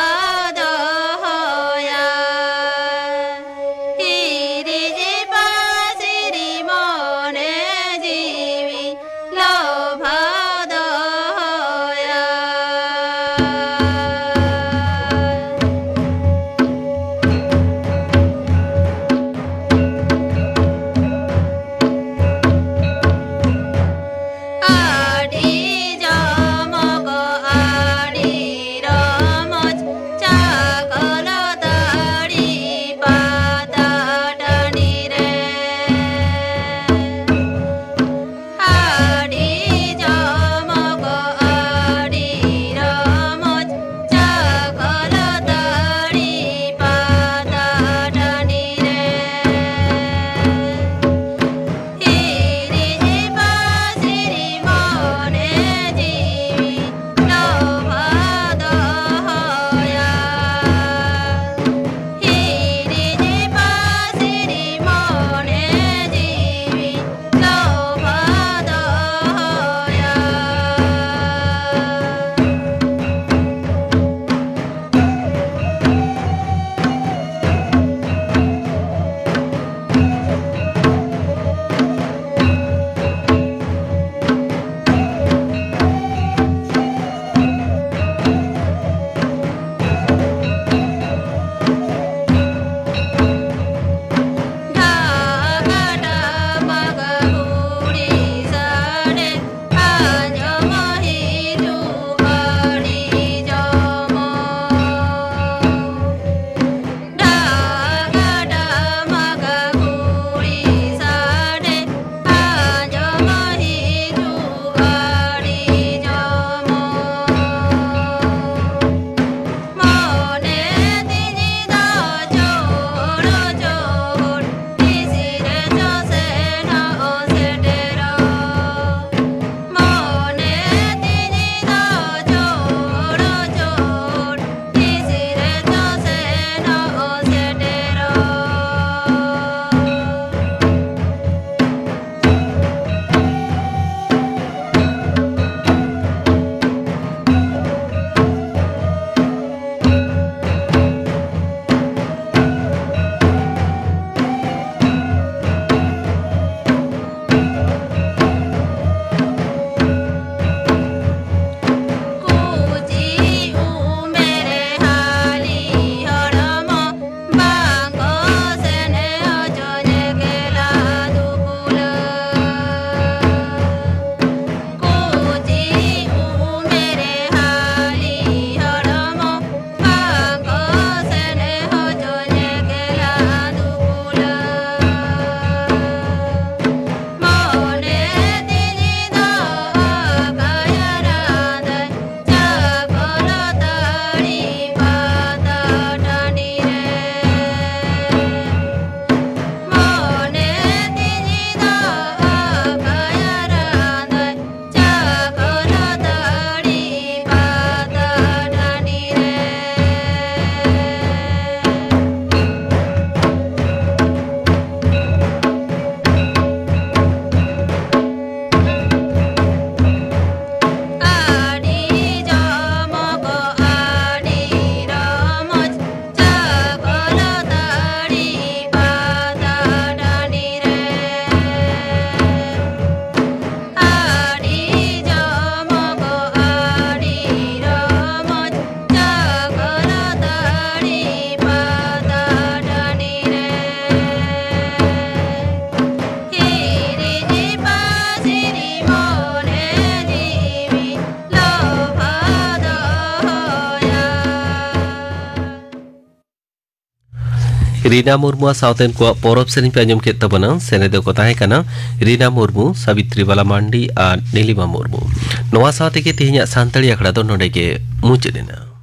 ᱨᱤᱱᱟ ᱢᱩᱨᱢᱩᱣᱟᱜ ᱥᱟᱶᱛᱮᱱ ᱠᱚᱣᱟᱜ ᱯᱚᱨᱚᱵᱽ ᱥᱮᱨᱮᱧ ᱯᱮ ᱟᱸᱡᱚᱢ ᱠᱮᱫ ᱛᱟᱵᱚᱱᱟ᱾ ᱥᱮᱱᱮᱫ ᱠᱚ ᱛᱟᱦᱮᱸ ᱠᱟᱱᱟ ᱨᱤᱱᱟ ᱢᱩᱨᱢᱩ, ᱥᱟᱵᱤᱛᱨᱤ ᱵᱟᱞᱟ ᱢᱟᱱᱰᱤ ᱟᱨ ᱱᱤᱞᱤᱢᱟ ᱢᱩᱨᱢᱩ᱾ ᱱᱚᱣᱟ ᱥᱟᱶ ᱛᱮᱜᱮ ᱛᱮᱦᱮᱧᱟᱜ ᱥᱟᱱᱛᱟᱲᱤ ᱟᱠᱷᱲᱟ ᱫᱚ ᱱᱚᱰᱮ ᱜᱮ ᱢᱩᱪᱟᱹᱫ ᱮᱱᱟ᱾